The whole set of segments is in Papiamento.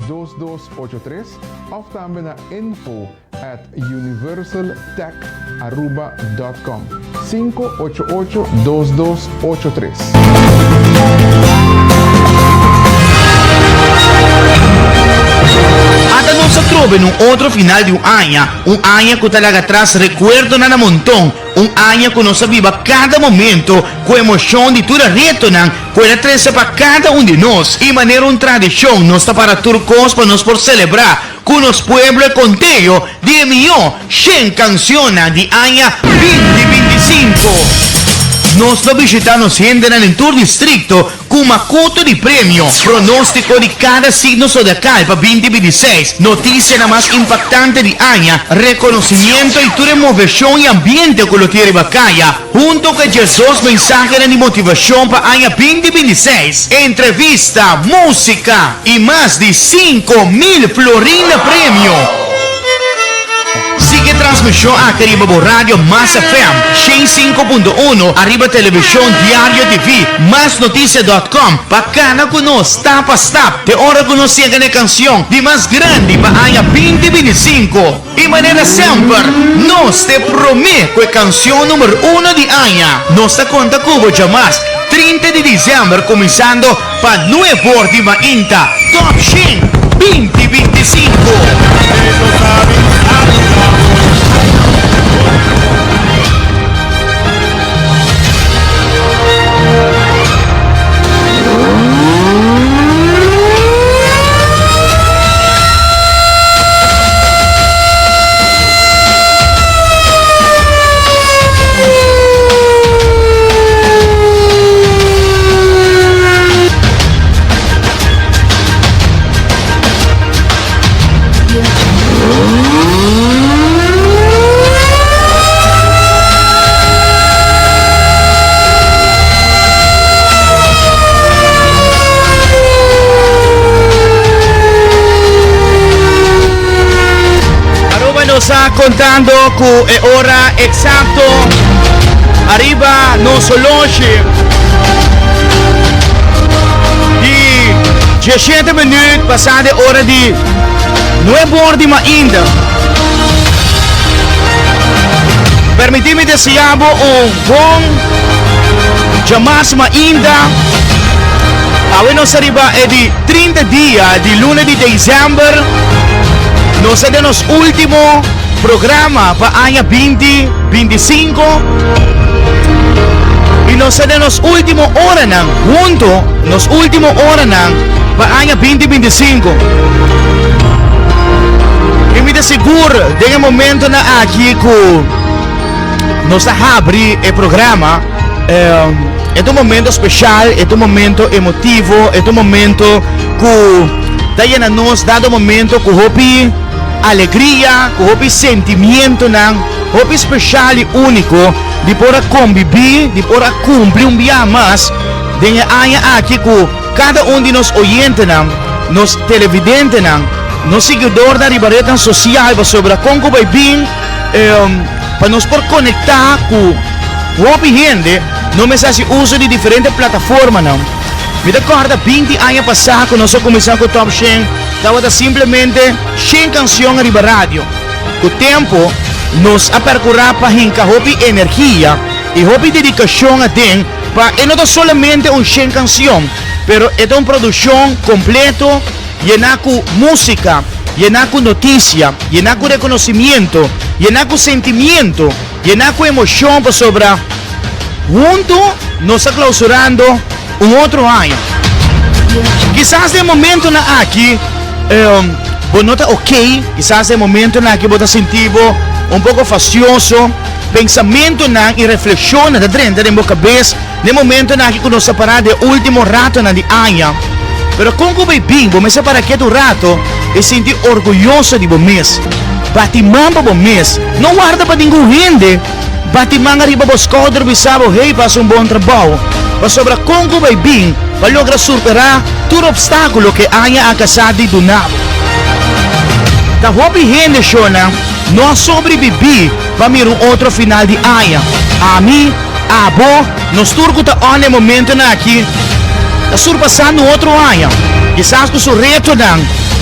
2283 of tambe na info at universaltecharuba.com. 588 2283. Ata nos a trobe na un otro final di un aña, un aña cu ta laga atras recuerdonan a monton, un aña cu nos a biba cada momento cu emocion di tur e retonan cu el a trece pa cada un di nos y manera un tradicion nos ta para tur cos pa nos por celebra Ku nos pueblo e konteo di e mihó shen kanshonnan di aña 2025. Nos lo bishitá nos hendenan den tur distrikto ku makuto di premio, pronóstiko di kada signo zodiakal pa 2026, notisianan mas impaktante di aña, rekonosimiento i tur e moveshon i ambiente ku lo tin riba kaya. Hunto ku e 12 mensahenan di motivashon pa aña 2026, entrevista, músika i mas di 5000 florin na premio. Sigui e transmishon aki riba bo radio Mas FM 105.1, ariba televishon Diario TV, masnoticia dot com pa kana ku nos stap pa stap te ora ku nos yega na e kansion di mas grandi pa aña 2025. I manera semper, nos ta e promé ku e kansion number uno di aña. Nos ta konta ku bo djamas, 30 di disièmber kuminsando pa nueb'or di mainta. Top Shen 2025. Aruba nos a contando cu e ora exacto ariba nos holoshi di 17 minuut pasa de ora di 9 or di mainta. Permiti mi desea bo un bon djamas mainta. Awe nos ariba e di 30 dia di luna di december. Nos ta den nos ultimo programa pa aña 2025. Y nos ta den nos ultimo oranan hunto, nos ultimo oranan pa aña 2025. Y mi ta sigur den e momentonan aki cu nos ta habri e programa, e ta un momento special, e ta un momento emotivo, e ta un momento cu ta yena nos dado momento cu hopi alegria, cu hopi sentimientonan, hopi special y unico di por a conbibi, di por a cumpli un bia mas den e aña aki cu cada un di nos oyentenan, nos televidentenan, nos siguidornan riba rednan social pasobra con cu bay bin pa nos por conecta cu hopi hende no mester haci uso di diferente plataformanan. Mi ta corda 20 aña pasa cu nos a cuminsa cu Top Shen tabata simplemente shen cancion ariba radio. Cu tempo nos a percura pa hinca hopi energia y hopi dedicacion aden pa e no ta solamente un shen cancion pero e ta un produccion completo Yená ku músika, yená ku notisia, yená ku rekonosimiento, yená ku sentimiento, yená ku emoshon pasobra huntu nos ta klausurando un otro aña. Kisas den momentonan aki bo no ta okey, kisas den momentonan aki bo ta sinti bo un poko fastioso, pensamentonan i reflekshonnan ta drenta den bo kabes. N'e momentonan aki ku nos ta pará den e último ratonan di aña, pero kon ku bay bin bo mester para ketu un rato i sinti orguyoso di bo mes. Bati man pa bo mes, no warda pa ningun hende bati man ariba bo skouder bisa bo hey bo hasi un bon trabou. Pasobra kon ku bay bin pa logra surperá tur opstákulo ku e aña a kasá di duna bo. Ta hopi hende shona no a sobribibí pa mira un otro final di aña. Ami. Abo, nos tur ku ta on e momentonan aki, ta surpasando un otro aña, kisas ku su retonan.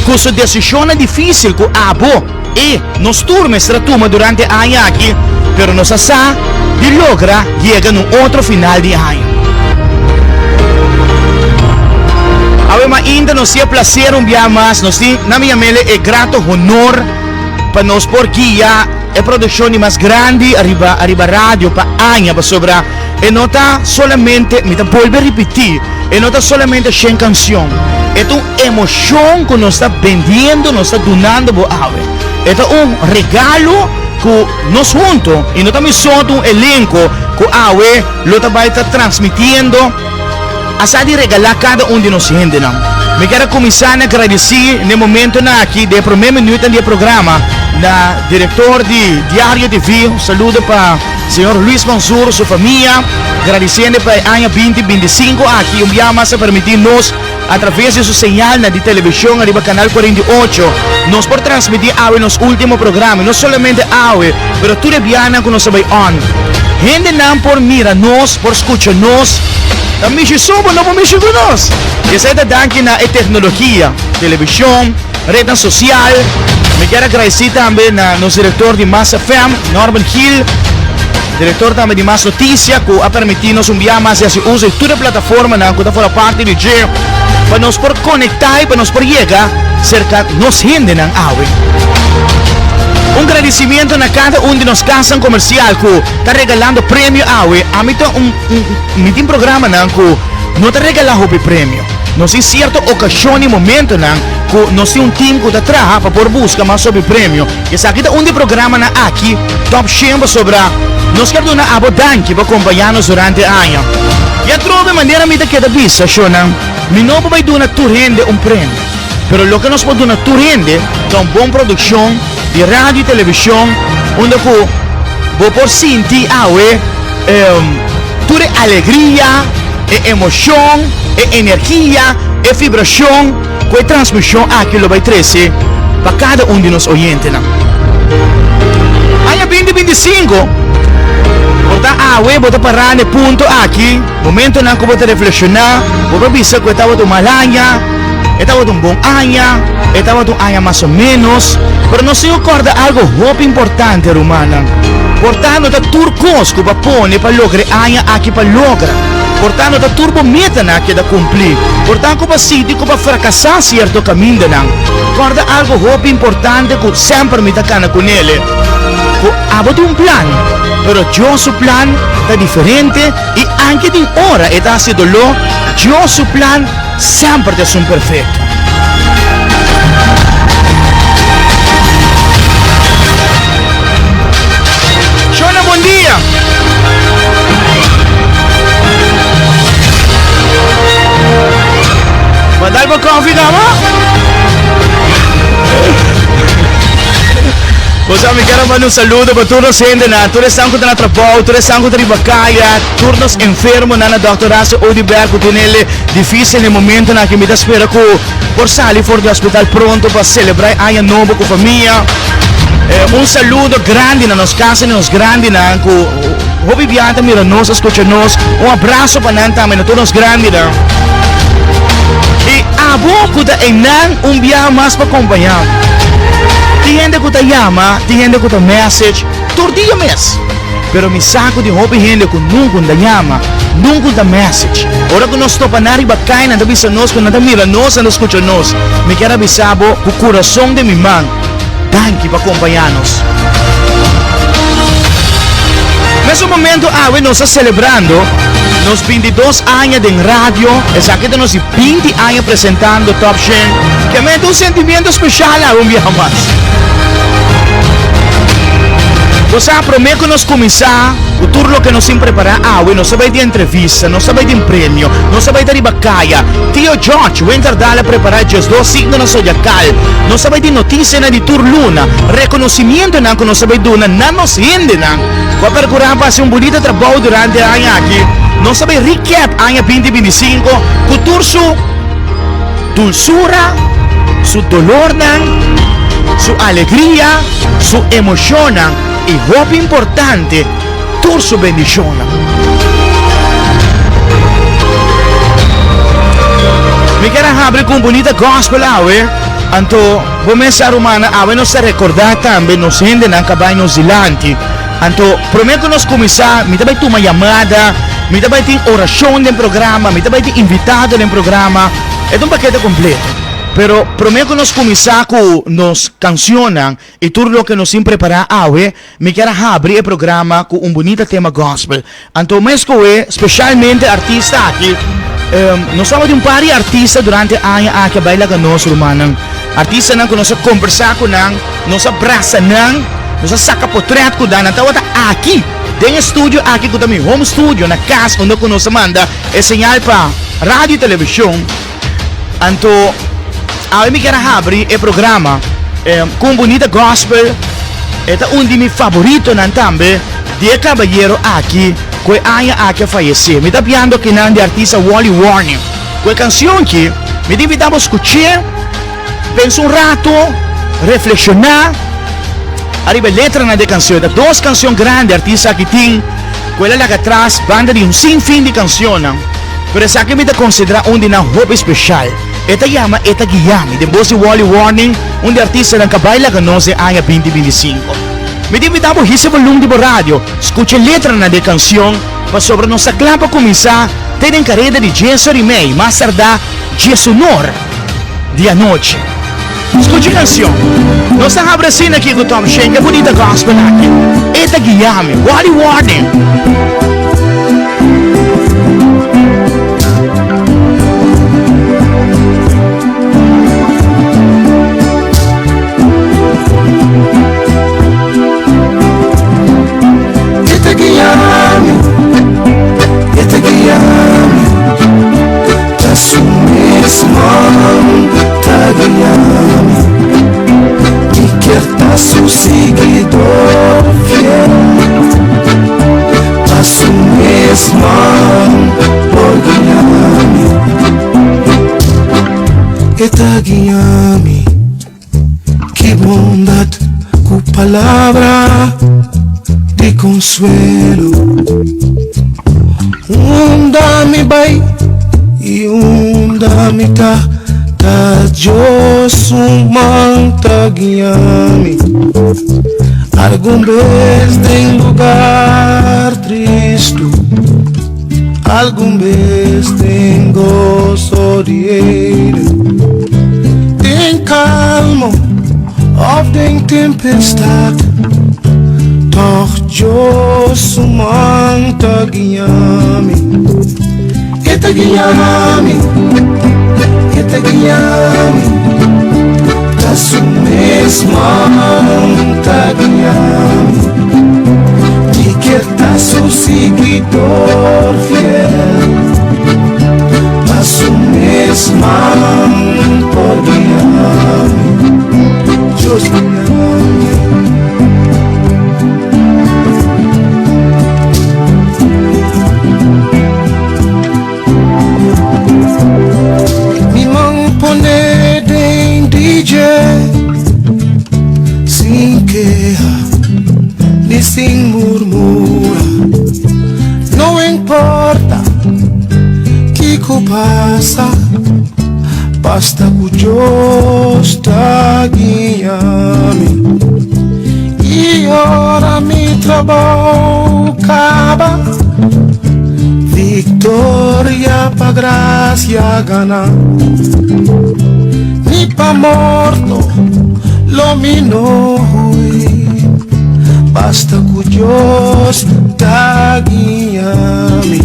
Ku su desishonnan difísil ku abo i nos tur mester a tuma durante e aña aki, pero nos a sa di logra yega na un otro final di aña. Awe mainta nos tin e plaser un bia mas, nos tin na mi yam'el e grato honor pa nos por guia e produccion di mas grandi ariba ariba radio pa aña, pasobra e no ta solamente, mi ta bolbe ripiti, e no ta solamente shen cancion, e ta un emocion cu nos ta bendiendo, nos ta dunando bo awe. E ta un regalo cu nos hunto, y no ta mi so, ta un elenco cu awe lo ta bay ta transmitiendo, a sa di regalá kada un di nos hendenan. Mi kier a kuminsá na gradisí n'e momentonan aki den e promé minuutnan di e programa na direktor di Diario TV, un saludo pa señor Luis Mansur, su famia, gradisiendo pa e aña 2025 aki un bia mas a permití nos a traves di su señalnan di televishon ariba Canal 48 nos por transmití awe nos último programa y no solamente awe pero tur e bianan ku nos a bai on. Hendenan por mira nos, por skucha nos, ta mishi so bo no por mishi ku nos. Y esei ta danki na e teknologia, televishon, rednan sosial. Mi kier a gradisí tambe na nos direktor di Mas FM, Norman Gil, Direktor tambe di Mas Noticia ku a permití nos un bia mas di hasi uso di tur e plataformanan ku ta forma parti di dje pa nos por konektá i pa nos por yega serka nos hendenan awe. Un gradisimiento na kada un di nos kasnan komersial ku ta regalando premio awe. Ami ta un mi tin programanan ku no ta regalá hopi premio. Nos tin sierto okashon i momentonan ku nos tin un tim ku ta traha pa por buska mas hopi premio. Esaki ta un di programanan aki Top Shen pasobra nos kier duna abo danki pa kompañá nos durante e aña. I atrobe manera mi ta keda bisa, shownan, mi no por bai duna tur hende un premio, pero loke nos por duna tur hende ta un bon produkshon di radio i televishon unda ku bo por sinti awe tur e alegria, e emoshon, e energia, e vibrashon. Ku e transmishon aki lo bai trese pa kada un di nos oyentenan. Aña 2025 por ta awe bo ta pará na e punto aki, momentonan ku bo ta reflekshoná, bo por bisa ku e tabata un mal aña, e tabata un bon aña, e tabata un aña mas o ménos, pero nos tin ku kòrda algu hopi importante, rumannan, por ta no ta tur kos ku bo a pone pa logra e aña aki pa logra. Por ta no ta tur bo metanan a keda kumplí. Por ta ku bo a sinti ku bo a frakasá sierto kamindanan. Kòrda algu hopi importante ku semper mi ta kana kunele, ku abo tin un plan, pero Dios su plan ta diferente i anke tin ora e ta hasi doló, Dios su plan semper ta esun perfekto. Shona bon dia. Bo dal bo koffie kaba? Bo sa mi quiero manda un saludo pa tur nos hendenan, tur esnan ku ta na trabou, tur esnan ku ta riba kaya, tur nos enfermonan na Dòkter Horacio Oduber ku tin el difícil na e momentonan aki. Mi ta spera ku por sali for di hospital pronto pa celebra e aña nobo ku famia. Un saludo grandi na nos casa y na nos grandinan ku hopi bia ta mira nos, a scucha nos. Un abrazo pa nan tambe, na tur nos grandinan. Y abo ku ta einan un bia mas pa compaña. Tin hende ku ta yama, tin hende ku ta message tur dia mes. Pero mi sa ku tin hopi hende ku nunka un ta yama, nunka un ta message. Ora ku nos topa nan riba kai, nan ta bisa nos ku nan ta mira nos, nan ta skucha nos. Mi kier a bisa bo ku kurason den mi man, danki pa kompañá nos. Mesun momento awe nos ta selebrando nos 22 aña den radio, esaki ta nos di 20 aña presentando Top Shen, ke men ta un sentimiento speshal awe un biaha mas. Bo sa, promé ku nos kuminsá ku tur loke nos tin prepará awe, nos ta bai di entrevista, nos ta bai den premio, nos ta bai ta riba kaya. Tio George Winterdal a prepará diesdos signonan zodiakal. Nos ta bai di notisianan di tur luna, rekonosimientonan ku nos ta bai duna na nos hendenan ku a perkurá pa hasi un bunita trabou durante e aña aki. Nos ta bai recap aña 2025 ku tur su. Dulsura, su dolornan, su alegria, su emoshonnan i hopi importante, tur su bendishonnan. Mi kier a habri ku un bunita gospel awe. Anto bo mes sa rumannan awe nos ta rekordá tambe nos hendenan ku a bai nos dilanti. Anto promé ku nos kuminsá mi ta bai tuma yamada, mi ta bai tin orashon den programa, mi ta bai tin invitado den programa, e ta un pakete kompleto. Pero promé ku nos kuminsá ku nos kanshonnan i tur loke nos tin prepará awe, Mi kier a habri e programa ku un bunita tema gospel. Anto mi a skohe speshalmente artista aki. Nos tabata un par di artista durante e aña aki a bai laga nos rumannan. Artistanan ku nos a kombersá ku nan, nos a brasa nan, nos a saka potrèt ku nan. Nan tabata aki den e studio aki ku ta mi home studio na kas unda ku nos a manda e señal pa radio i televishon. Anto awe mi kier a habri e programa ku un bunita gospel. E ta un di mi favoritonan tambe di e kabayero aki ku e aña aki a fayesé. Mi ta piando kinan di artista Wally Warning. Ku e kansion aki mi ta invitá bo skuch'é, pensa un rato, reflekshoná ariba e letranan di e kansion. E ta dos kansion grandi artista aki tin ku el a laga atras banda di un sinfin di kansionnan. Pero esaki mi ta konsiderá un di nan hopi speshal. E ta yama E Ta Guia Mi, den bos di Wally Warning, un di artistanan ku a bai laga nos den aña 2025. Mi ta invitá bo hisa e volum di bo radio, skucha e letranan di e kansion, pasobra nos ta kla pa kuminsá te den kareda di djes or i mei, mas tardá djesunor di anochi. Skucha e kansion. Nos ta habri asina aki ku Tom Schenk, e bunita gospel aki. E ta guia mi. Wally Warning. E ta guia mi. E ta guia mi. Ta su mes man ta guia mi. Mi kier ta su siguidor fiel. Ta su mes man por guia mi. E ta guia mi. Ki bondat ku palabra di konsuelo. Unda mi bai i unda mi ta, ta Dios su man ta guia mi. Algun bes den lugar tristu, Algun bes den goso di aire, den kalmo of den tempestat, tòg Dios su man ta guia mi. E ta guia mi, e ta guia mi, ta su mes man ta guia mi. Mi kier Ta su siguidor fiel, pa su mes man por guia mi. Dios guia mi. Mi man pone den di dje, sin keha ni sin murmura. No importa kiko pasa, basta ku Dios ta guia mi. I ora mi trabou kaba, Victoria pa gracia gana. Ni pa morto lo mi no hui, basta ku Dios ta guia mi.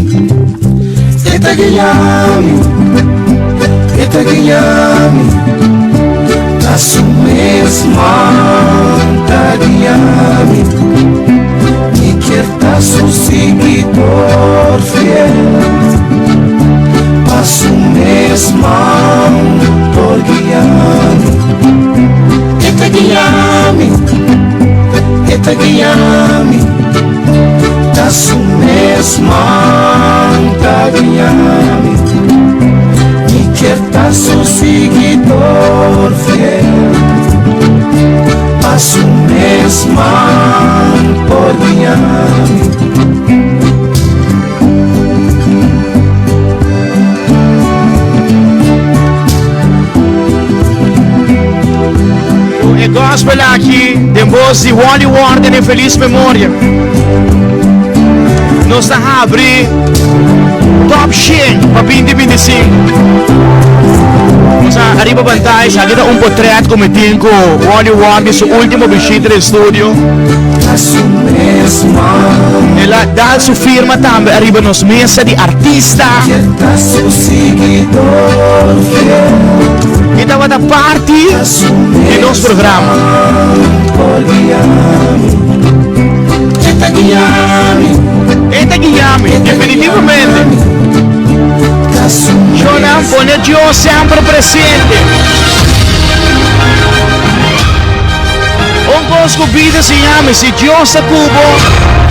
E ta guia mi, e ta guia mi, ta su mes man ta guia mi. Mi kier ta su siguidor fiel, pa su mes man por guia mi. E ta guia mi, e ta guia mi, ta su mes man ta guia mi. Mi kier ta su siguidor fiel, pa su mes man por guia mi. aki den bos di Wally Warden en feliz memoria. Nos ta habri Top 100 pa 2025. Nos a ariba pantaya, esaki ta un potret ku mi tin ku Wally Warden su ultimo bishita den studio. El a dal su firma tambe ariba nos mesa di artista. E tabata parti di nos programa. E ta guia mi, definitivamente. Shona, pone Dios semper presente. Un kos ku bida siña mi, si Dios ta ku bo,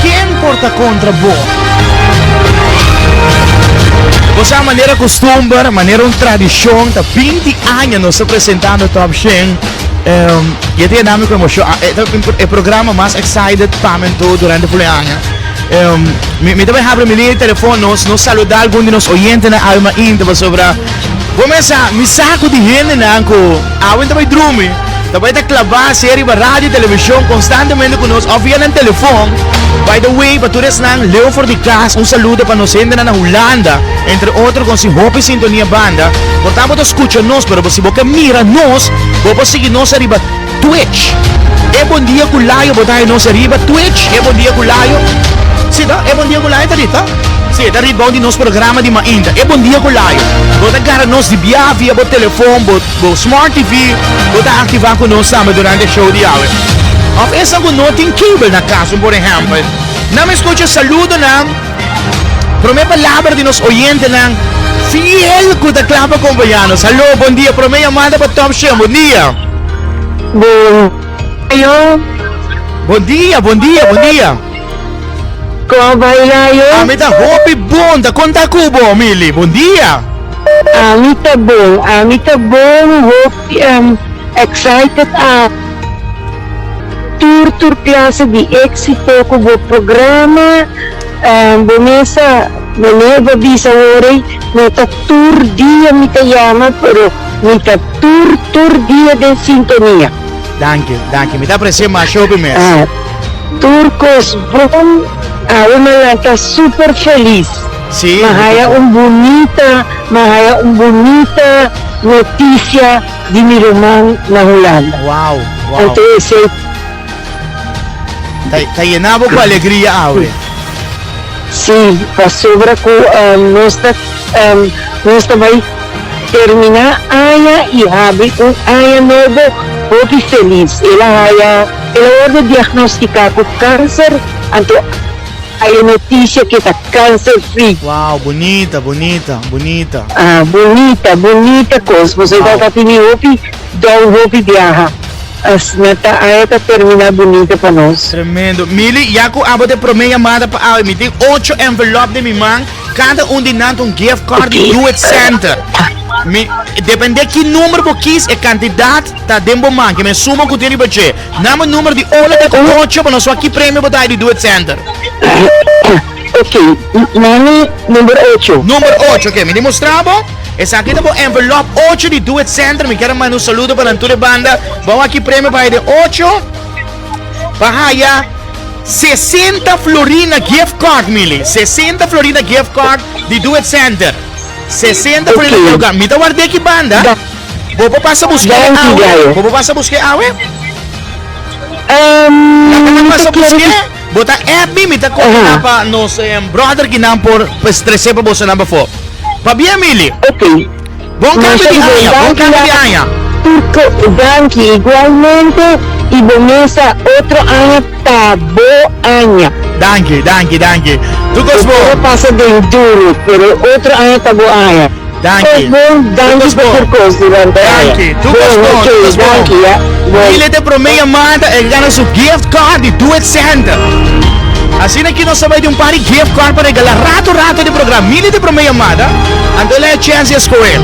ken por ta kontra bo? Bo sa manera kustumber, manera un tradishon, ta 20 aña nos ta presentando Top 100. Um, y e ta yena mi ku emoshon. Ah, e ta e programa mas excited pa mi anto durante fule aña. Um, mi, mi ta bai habri mi liña di telefon, nos, nos saluda algun di nos oyentenan awe mainta pasobra bo mesa mi sa ku di hendenan ku awe ta bai drumi. Ta bai ta klabá sea riba radio, televishon konstantemente ku nos òf via nan telefòn. By the way, pa tur esnan leu for di kas, un saludo pa nos hendenan na Hulanda, entre otro kon sin hopi sintonia banda. Por ta bo ta skucha nos, pero si bo ke mira nos, bo por sigui nos ariba Twitch. E Bon Dia ku Layo bo ta haña nos ariba Twitch, E Bon Dia ku Layo. Si ta, E Bon Dia ku Layo ta rit, ta? Si, e ta rit bou di nos programa di mainta, E Bon Dia ku Layo. Bo ta gara nos di bia via bo telefon, bo. Bo Smart TV bo ta aktivá ku nos tambe durante e show di awe. Òf esnan ku no tin cable na kas, un por ehèmpel. Nan mi skucha saludonan, promé palabra di nos oyentenan fiel ku ta kla pa kompañá nos. Haló, bon dia. Promé yamada pa Top Shen. Bon dia. Bon dia. Bon dia, bon dia, bon dia. Kon a bai Layo? Ami ta hopi bon, ta konta ku bo, Mili. Bon dia. Ami ta bon, ami ta bon, hopi excited a tur tur clase di exito cu bo programa. Bo mesa, manera bo bisa awor, no ta tur dia mi ta yama, pero mi ta tur tur dia den sintonia. Danki, danki. Mi ta aprecia masha hopi mes. Tur kos bon, awe mi lanta super felis. Sí. Mi haya un bunita, mi haya un bunita noticia di mi ruman na Hulanda. Wow, wow. Anto esey. Ta, ta yena bo ku alegria awe. Sí, pasobra ku nos ta, nos ta bai terminá aña i habri un aña nobo hopi felis. El a haya. El a wòrdu diagnostiká ku kanser, anto a e notisia ku e ta kanser free. Wow, bunita, bunita, bunita. Ah, bunita, bunita kos. Boso Wow. ta tini hopi dou, hopi biaha. Asina ta aña ta terminá bunita pa nos. Tremendo. Mili, ya ku abo ta e promé yamada pa awe, mi tin ocho envelop den mi man. Kada un di nan ta un gift card di Do It Center. Mi, depende ki number bo kies, e kantidat ta den bo man. Ke men suma ku tin riba dje. Nan bo number di ola te ku ocho pa nos wak ki premio bo ta hay di Do It Center. Ok, mami number ocho. Number ocho, ok. Mi di mustra bo. Esaki ta bo envelop ocho di Do It Center. Mi kier a manda un saludo pa nan tur e banda. Bo wak ki premio pa hay den ocho. Pa haya 60 Florina gift card, Mili. 60 Florina gift card di Do It Center. 60 Florina gift card. Mi ta ward'é aki banda. Bo por pasa busk'é awe? Bo por pasa busk'é awe? Laga nan pasa busk'é. Bo ta app mi, mi ta koordiná pa nos brother kinan por tres'é pa bosonan pafó. Pabia, Mili. Bon kambio di aña, bon kambio di aña. Turco, danki igualmente y bo mesa otro aña ta bo aña. Danki, danki, danki. Tur cos bon. Bo pasa den duro, pero otro aña ta bo aña. Danki. Cos bon, danki pa tur cos durante aña. Danki, tur cos bon, tur cos bon. Danki, ya. Mile ta e prome yamada, el gana su gift card di Do It Center. Asina ki nos ta bai di un par di gift card pa regala rato rato di programa. Mile ta e prome yamada. Anto el a e chèns di a skohe.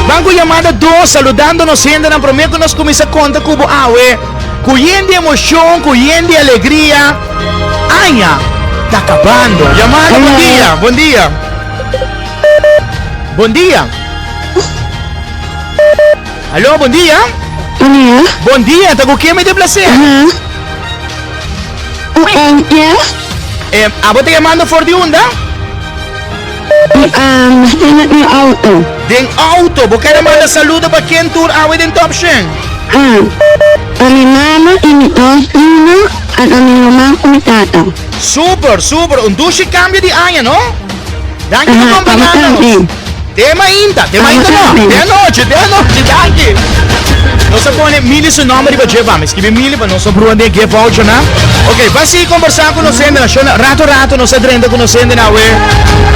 Ban ku yamada dos, saludando nos hendenan promé ku nos kuminsá konta ku bo awe ku yen di emoshon, ku yen di alegria. Aña ta kabando. Yamada, bon dia, bon dia. Bon dia. Aló, bon dia. Bon dia. Bon dia, ta ku ken mi tin placer? Un yeah. Eh, abo ta yamando for di unda? Um, den mi auto. Den auto. Bo kere manda saludo pa ken tur awe den Top Shen? Ah, pa mi mama y mi dos primo, anto mi ruman cu mi tata. Super, super. Un dushi cambio di aña, no? Danki pa Aha, pa bo acompaña nos. tambe. Te mainta, te Pa bo mainta no. tambe. Te anochi, te anochi. Danki. Nos a pone Mili su nomber riba dje pa mi. Skibi Mili pa nos no brua den gift voucher na. Ok, pa sigui conversa cu nos hendenan. Shona, rato rato nos a drenta cu nos hendenan awe.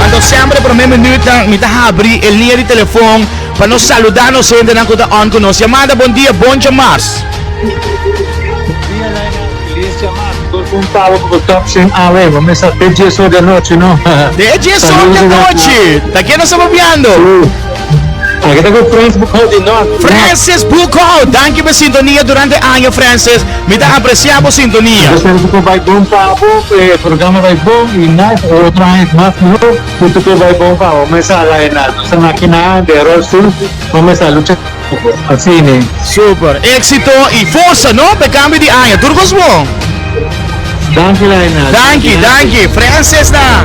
Anto semper e prome minuutnan mi ta habri e linea di telefon pa nos saluda nos hendenan cu ta on cu nos. Yamada, bon dia, bon djamars. Bon dia Laina, feliz djamars. Tur un pabo pa bo top shen awe, bo mester te djes or di anochi no. Te djes or di anochi, ta ken nos ta papiando? Aki ta ku Frans Boekhout di Nort. Francis Boekhout, danki pa e sintonia durante aña Francis, mi ta aprecia bo sintonia. Mi ta spera ku por bai bon pa bo, ku e programa bai bon y nice, e otro aña es mas miho, ku tur por bai bon pa bo. Mesa Laina, nos ta na kina den rolstoel, bo mesa lucha. Asina. Super, éxito y forsa no pa e cambio di aña. Tur cos bon. Danki Laina. Danki, danki. Francis na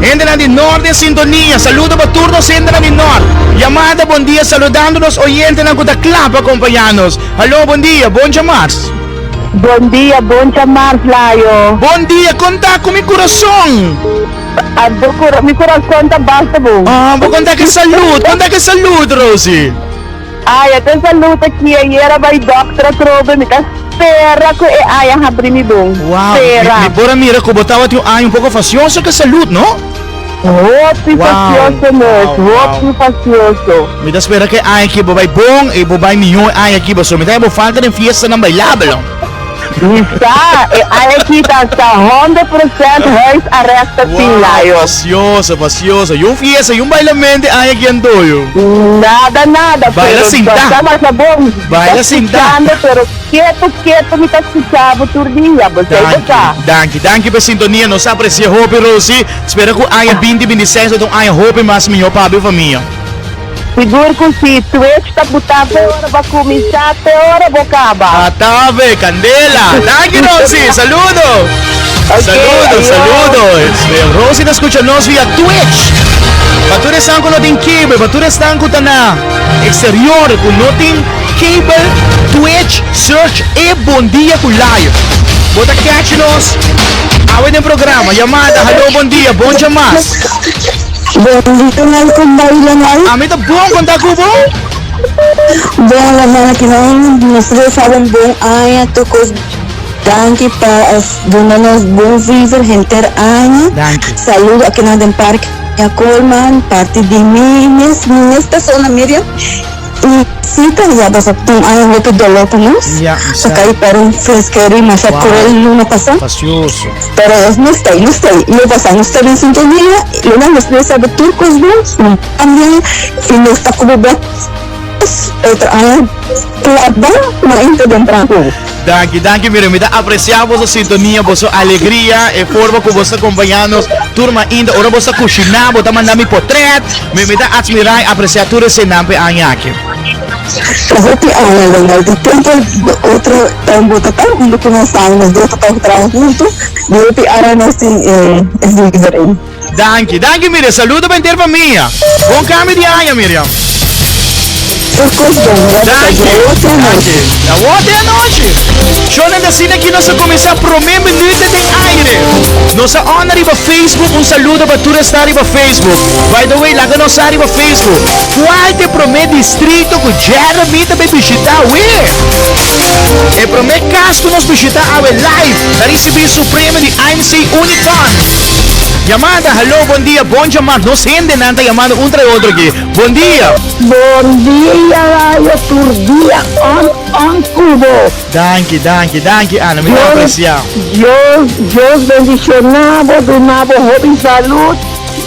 hendenan di Noord den sintonia. Saludo pa tur nos hendenan di Noord. Yamada bon dia saludando nos oyentenan cu ta cla pa acompaña nos. Hallo, bon dia, bon djamars. Bon dia, bon djamars Layo. Bon dia, con ta cu mi curason? Bo cura, mi curason ta basta bon. Ah, bo conta ke salud, conta ke salud, Rosie. Ay, e ta salud aki, ayera bai dokter atrobe, mi ta spera cu e aya habri mi bon. Wow, Spera. mi, mi por a mira cu bo tabatin un aña un poco facioso ke salud, no? Hopi Wow, facioso mes, wow, wow. hopi facioso. Mi ta spera ke aña aki bo bai bon y bo bai miho e aña aki, pasobra mi ta bo falta den fiestanan bailabel. Mi sa, e aña aki ta hasta 100% huisarrest ta tin, Wow, Layo. facioso, facioso. Y un fiesta, y un bailamente aña aki antoyo. Nada, nada, Baila pero sinta. ta masha bon. Mi ta Baila sinta. scuchando, pero keto, keto mi ta scucha bo tur dia, bo sa, bo sa. Danki, danki, danki pa e sintonia. Nos a aprecia hopi, Rosie. Spera cu aña 2026 lo ta un aña hopi mas miho pa bo y famia. Sigur cu si, Twitch ta buta te ora bo a cuminsa, te ora bo caba. Atave, candela. Danki Rosie, saludo. Ok, Saludo, ayo. saludo. Rosie ta scucha nos via Twitch. Pa tur esnan cu no tin cable, pa tur esnan cu ta na exterior cu no tin cable, Twitch, search E Bon Dia cu Live. Bo ta catch nos awe den programa. Yamada, hallo, bon dia, bon djamas. Bon dia Malcolm baila mal. Ami ta bon con ta cu bo? Bon la mana ki nan nos ta desea bo un bon aña tur cos danki pa duna nos bon viver henter aña Danki. saludo akinan den parke Coleman parti di mi mes mi mes persona Miriam y si ta ya pasa un aña hopi dolor pa nos Ya, mi sa. pa kai per un fresquero y masha Wow. cruel luna pasa. Pacioso. Pero nos ta ei, nos ta ei. Lo pasa, nos ta den sintonia, lo nan nos mester sabe tur cos bon, también si nos ta como bek otro aña claba mainta den traho. Danki, danki Miriam. Mi ta aprecia boso sintonia, boso alegria, e forma cu boso ta acompaña nos tur mainta. Ora boso ta cushina, bo ta manda mi potret. Mi mi ta admira y aprecia tur esenan p'e aña aki. Ta hopi aña Leonel, di tempo otro bo ta ta hunto cu nos tambe, nos dos ta ta traha hunto, di hopi aña nos tin e visa ei. Danki, danki Miriam, saludo pa henter famia. Bon cambio di aña Miriam. Tur cos bon, Danki, danki. Awor te anochi. Shownan di asina aki nos a cuminsa prome minuut den aire. Nos a on ariba Facebook, un saludo pa tur esnan riba Facebook. By the way, laga nos sa riba Facebook. Cual ta e prome distrito cu Jeremy ta bay bishita awe? E prome cas cu nos bishita awe live ta ricibi su premio di IMC Unicorn. Yamada, Hallo, bon dia, bon djamar. Nos hendenan ta yamando un tra e otro aki. Bon dia. Bon dia Rayo tur dia on on cu bo. Danki, danki, danki Ana, mi ta aprecia. Dios, Dios bendiciona bo, duna bo hopi salud,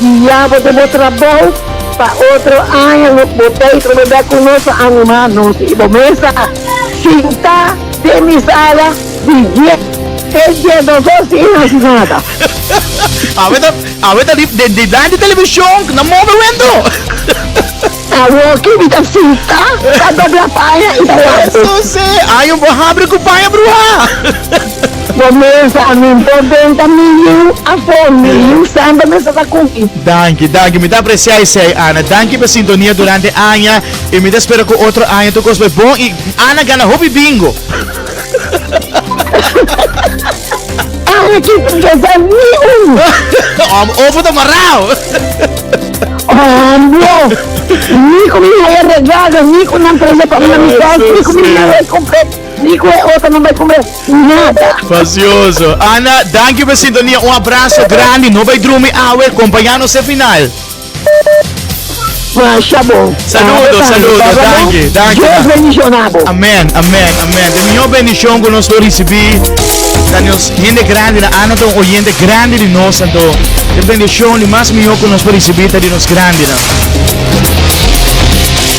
guia bo den bo trabou pa otro aña lo bo ta y trobe bek cu nos pa anima nos y bo mesa sinta den mi sala di dies 12 or sin haci nada. Awe ta, awe ta di, di, di, di television, na move wendo. Awoki mi ta sinta, ta dobla paña i ta wak. Eso si, ay un bo habri ku paña bruha. Bo mesa mi por benta mi yu afó, mi yu semper mester ta ku mi. Danki, danki, mi ta aprecia esei Ana. Danki pa sintonia durante aña i mi ta spera ku otro aña tur kos bai bon i Ana gana hopi bingo. Ana ki kesa ni un. Om ofo ta marao. Ombro, ni ku mi haya regalo, ni ku nan trese pa mi na mi kas, ni ku mi no bai kumpre, ni ku e otro no bai kumpre, nada. Fasioso. Ana, danki pa sintonia. Un abraso grandi. No bai drumi awe. Kompañá nos e final. Masha bon. Saludo, saludo. Danki, danki. Dios bendiciona bo. Amen, amen, amen. E mihó bendicion ku nos por risibí ta nos hende grandi. Na Ana ta un oyente grandi di nos, anto e bendicion di mas mihó ku nos por risibí ta di nos grandinan.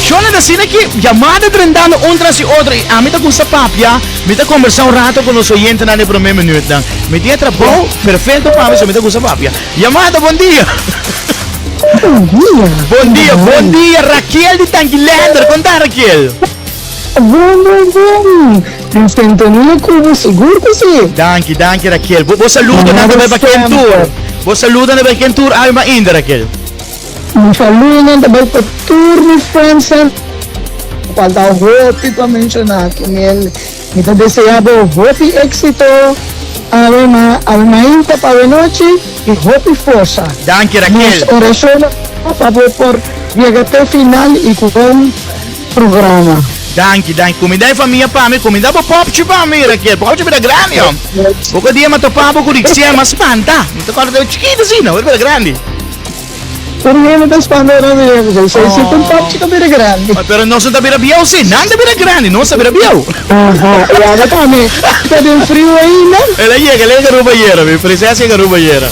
Shona ta asina ki yamada drentando un tras di otro i ami ta gusta papia, mi ta kombersá un rato ku nos oyentenan den promé minütnan. Mi tin e trabou perfekto pa mi, so mi ta gusta papia. Yamada, bon dia! Bon dia. Bon dia, bon dia Raquel di Tanguilender. Kon ta Raquel? Bon, bon, bon. Den sintonia ku bo, sigur ku si. Danki, danki Raquel. Bo, bo saludonan ta bai pa ken tur? Bo saludonan ta bai ken tur awe mainta Raquel? Mi saludonan ta bai pa tur mi friendsnan. Falta hopi pa menshoná ku mi. Mi ta desea bo hopi éxito awe ma awe mainta pa awe nochi y hopi forsa. Danki Raquel. Nos oracion pa bo por yega te final y cu bon programa. Danki danki cuminda e famia pa mi cuminda bo popchi pa mi Raquel popchi bira grandi hom poco dia mi a topa bo cu Rixia mi a spanta mi ta corda chikito asina awor bira grandi. Tur hende ta spanta ora mi yega ku esei. Si ta un popchi ta bira grandi. Pero nos no ta bira bieu si. Nan ta bira grandi, nos ta bira bieu. Aha, i abo tambe ta den friu ainda? El a yega, el a yega Aruba ayera, mi prinses yega Aruba ayera.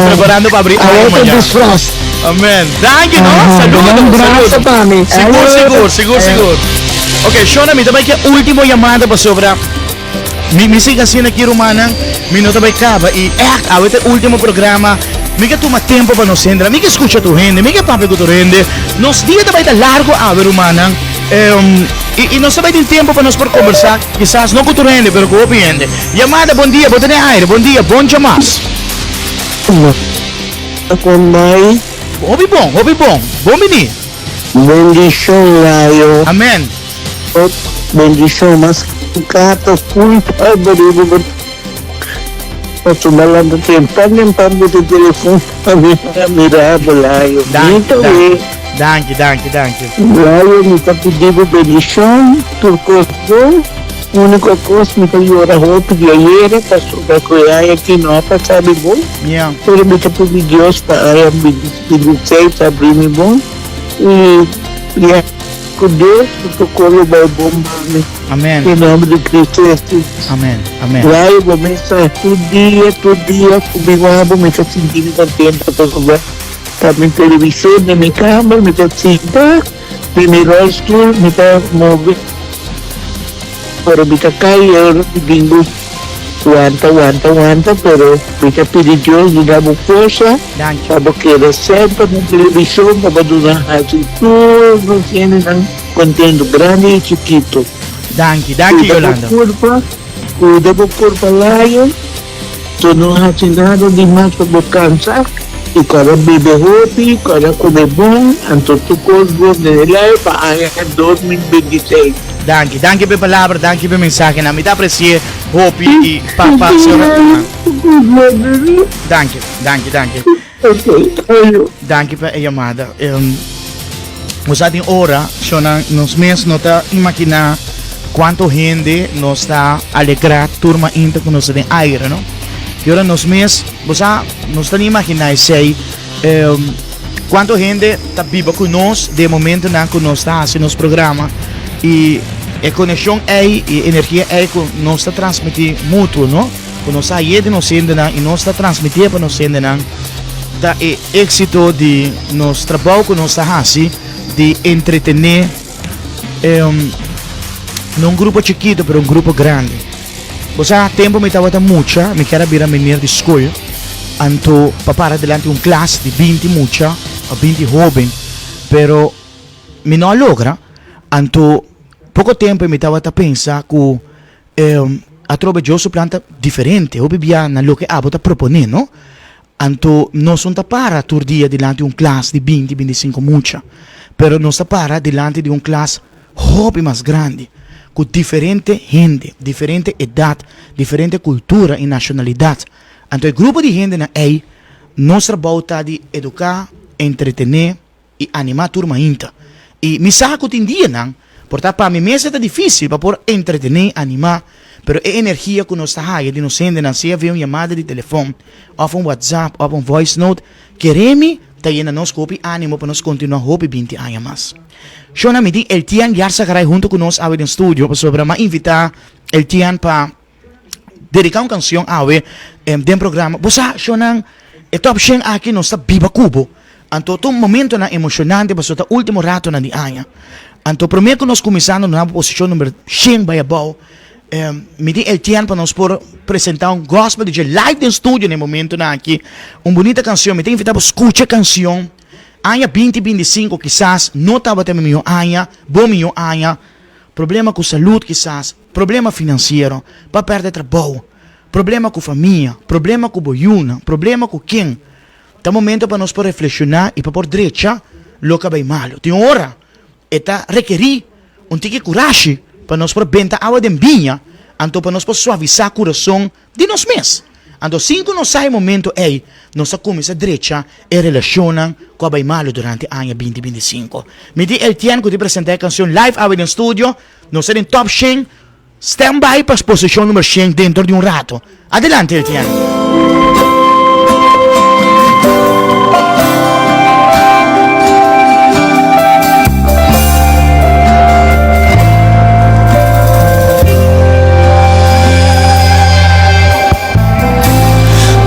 Preparando pa abri aña Awor ta mañana. disfraz. Amen. Danki no. Aha, Saludo, un brasa saludo. pa mi. Sigur, sigur, sigur, sigur. Ok, Shona, mi ta bai ke ultimo yamada pasobra Mi mi sigui asina aki rumannan, mi no ta bai kaba i ègt awe ta e último programa, mi ke tuma tempu pa nos hende, mi ke skucha tur hende, mi ke papia ku tur hende, nos dia ta bai ta largu awe rumannan, i i nos ta bai tin tempu pa nos por kombersá, kisas no ku tur hende pero ku hopi hende. Yamada, bon dia, bo ta den aire, bon dia, bon djamas. Kon bai? Hopi bon, hopi bon, bon bini. Bendishon Layo. Amen. Tot bendishon mas carta full pa bariba bo pasobra lanta tempan tempan bo ta telefon pa mi mira bo Layo Danki, mi ta we. danki, danki, danki. Layo mi ta pidi bo bendishon tur cos bon unico cos mi ta yora hopi di ayera pasobra cu e aña aki no a pasa mi bon pero mi ta pidi Dios pa aña 2026 abri mi bon y ya. Ku Dios su sokoro bai bon pa mi. Amen. Den nomber di Cristo Jesus. Amen. Amen. Layo bo mesa tur dia, tur dia ku mi wak bo mi ta sinti mi kontento pasobra ta mi televisor den mi kamer mi ta sinta den mi rolstoel mi ta move ora mi ta kai e ora mi bin bo wanta wanta wanta pero mi ta pidi Dios duna bo forsa. Danki. Pa bo keda semper na televishon pa bo duna hasi tur nos hendenan kontentu, grandi i chikitu. Danki, danki Kuida bo Yolanda. kurpa, kuida bo kurpa layo, so no hasi nada di mas pa bo kansa i kòrda bebe hopi, kòrda kome bon, anto tur kos bon den e layo pa aña 2026. Danki, danki pa e palabra, danki pa e mensahenan. Mi ta apresi'é hopi i pa pa señora. Danki. Danki, danki. Danki pa e yamada. Nos a tin ora, shona, nos mes no ta imaginá kuantu hende nos ta alegrá tur mainta ku nos ta den aire, no? I ora nos mes, bo sa, nos ta ni imaginá esei, kuantu hende ta biba ku nos den e momentonan ku nos ta hasi nos programa i e konekshon ei i e energia ei ku nos ta transmití mutuo, no? Ku nos a haye di nos hendenan i nos ta transmitié pa nos hendenan ta e éksito di nos trabou ku nos ta hasi di entretené no un grupo chikitu pero un grupo grandi. Bo sa tempu mi tabata mucha mi kier a bira meneer di skol anto pa para dilanti un klas di 20 mucha òf 20 hóben pero. Mi no a logra, anto poko tempu mi tabata pensa ku atrobe Dios su plan ta diferente, hopi bia na loke abo ta proponé, no? Anto nos no ta para tur dia dilanti un klas di binti, bintisinko mucha, pero nos ta para dilanti di un klas hopi mas grandi, ku diferente hende, diferente edat, diferente kultura i nashonalidat. Anto e grupo di hendenan ei, nos trabou ta di eduká, entretené i animá tur mainta. I mi sa ku tin dianan por ta pa mi mes e ta difísil pa por entretené, animá, pero e energia ku nos ta haya di nos hendenan, sea via un yamada di telefòn òf un whatsapp òf un voice note, kere mi ta yena nos ku hopi ánimo pa nos kontinuá hopi binti aña mas. Shona, mi tin Eltian Yarzagaray huntu ku nos awe den studio pasobra mi a invitá Eltian pa dedica un cancion awe den programa. Bo sa, shownan, e top shen aki nos ta biba cu bo. Anto ta un momentonan emocionante pasobra ta ultimo ratonan di aña. Anto prome cu nos cuminsa nos na posicion number shen bay abao, mi tin el tiempo pa nos por presenta un gospel DJ live den studio na e momentonan aki. Un bunita cancion. Mi ta invita bo scucha e cancion. Aña binti 25 kisas no tabata mi miho aña, bo miho aña. Problema cu salud kisas. Problema finansiero, pa pèrdè trabou, problema ku famia, problema ku bo yunan, problema ku ken. Ta momento pa nos por reflekshoná i pa por drecha loke a bai malu. Tin ora e ta rekerí un tiki kurashi pa nos por benta awa den biña, anto pa nos por suavisá kurason di nos mes. Anto sin ku nos sa e momento ei, nos a kuminsá drecha e relashonnan ku a bai malu durante aña binti 25. Mi tin Eltien ku tin presentá e kanshon live awe den studio. Nos ta den top shen. Stand by pa posishon number shen dentro di un rato. Adelante Eltien.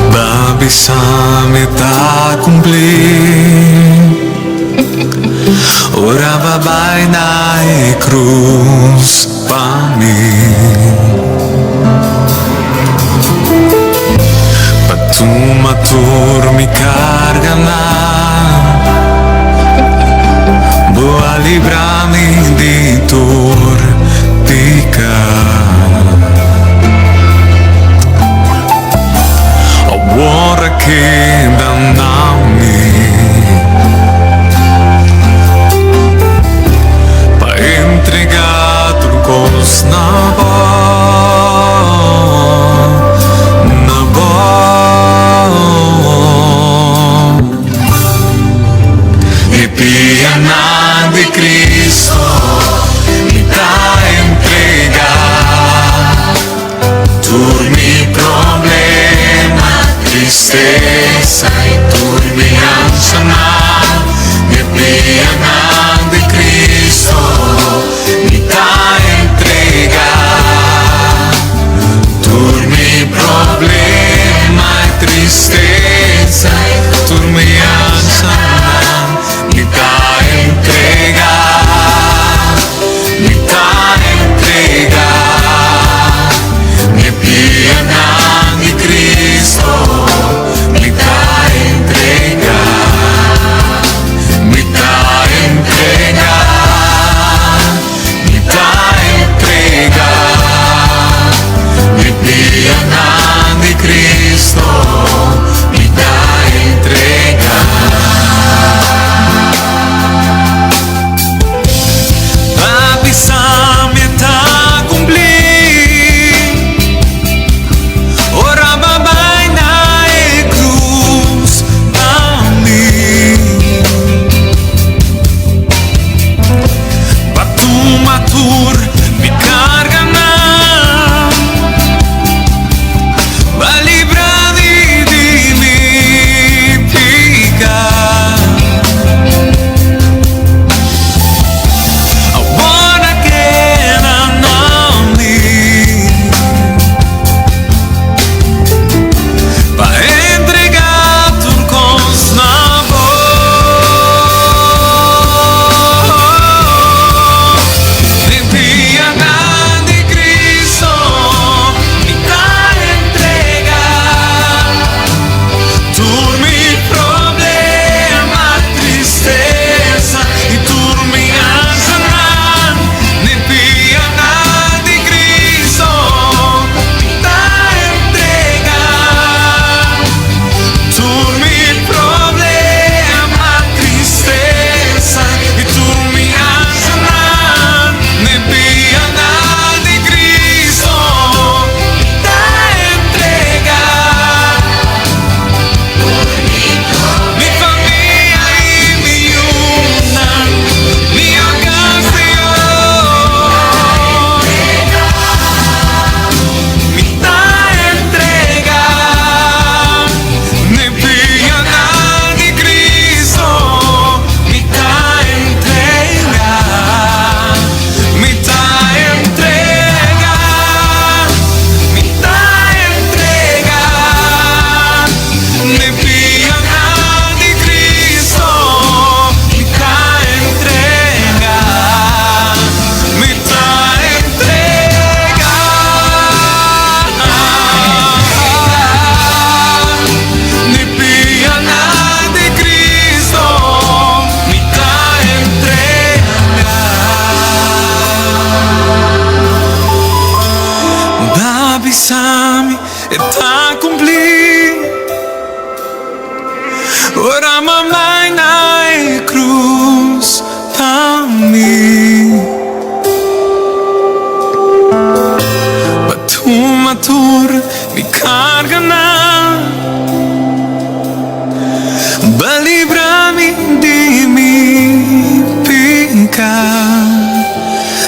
Ba bisa mi ta cumpli Ora ba bai na e cruz pa mi Pa tuma tur mi carganan Bo a libra mi di tur pica Awor a keda na mi Pa entrega tur cos na bo Na bo E pianan di Cristo mi ta entrega Tur mi problema, tristesa y tur mi anshanan Mi pianan di Cristo mi ta entrega Tur mi problema y tristesa y tur mi anshanan mi ta entrega Mi ta entrega Mi pianan di Cristo Mi ta entrega Mi ta entrega. bisami e ta cumpli. Ora m'a bai na e cruz pa mi. B'a tuma tur mi carganan. B'a libra mi di mi pica.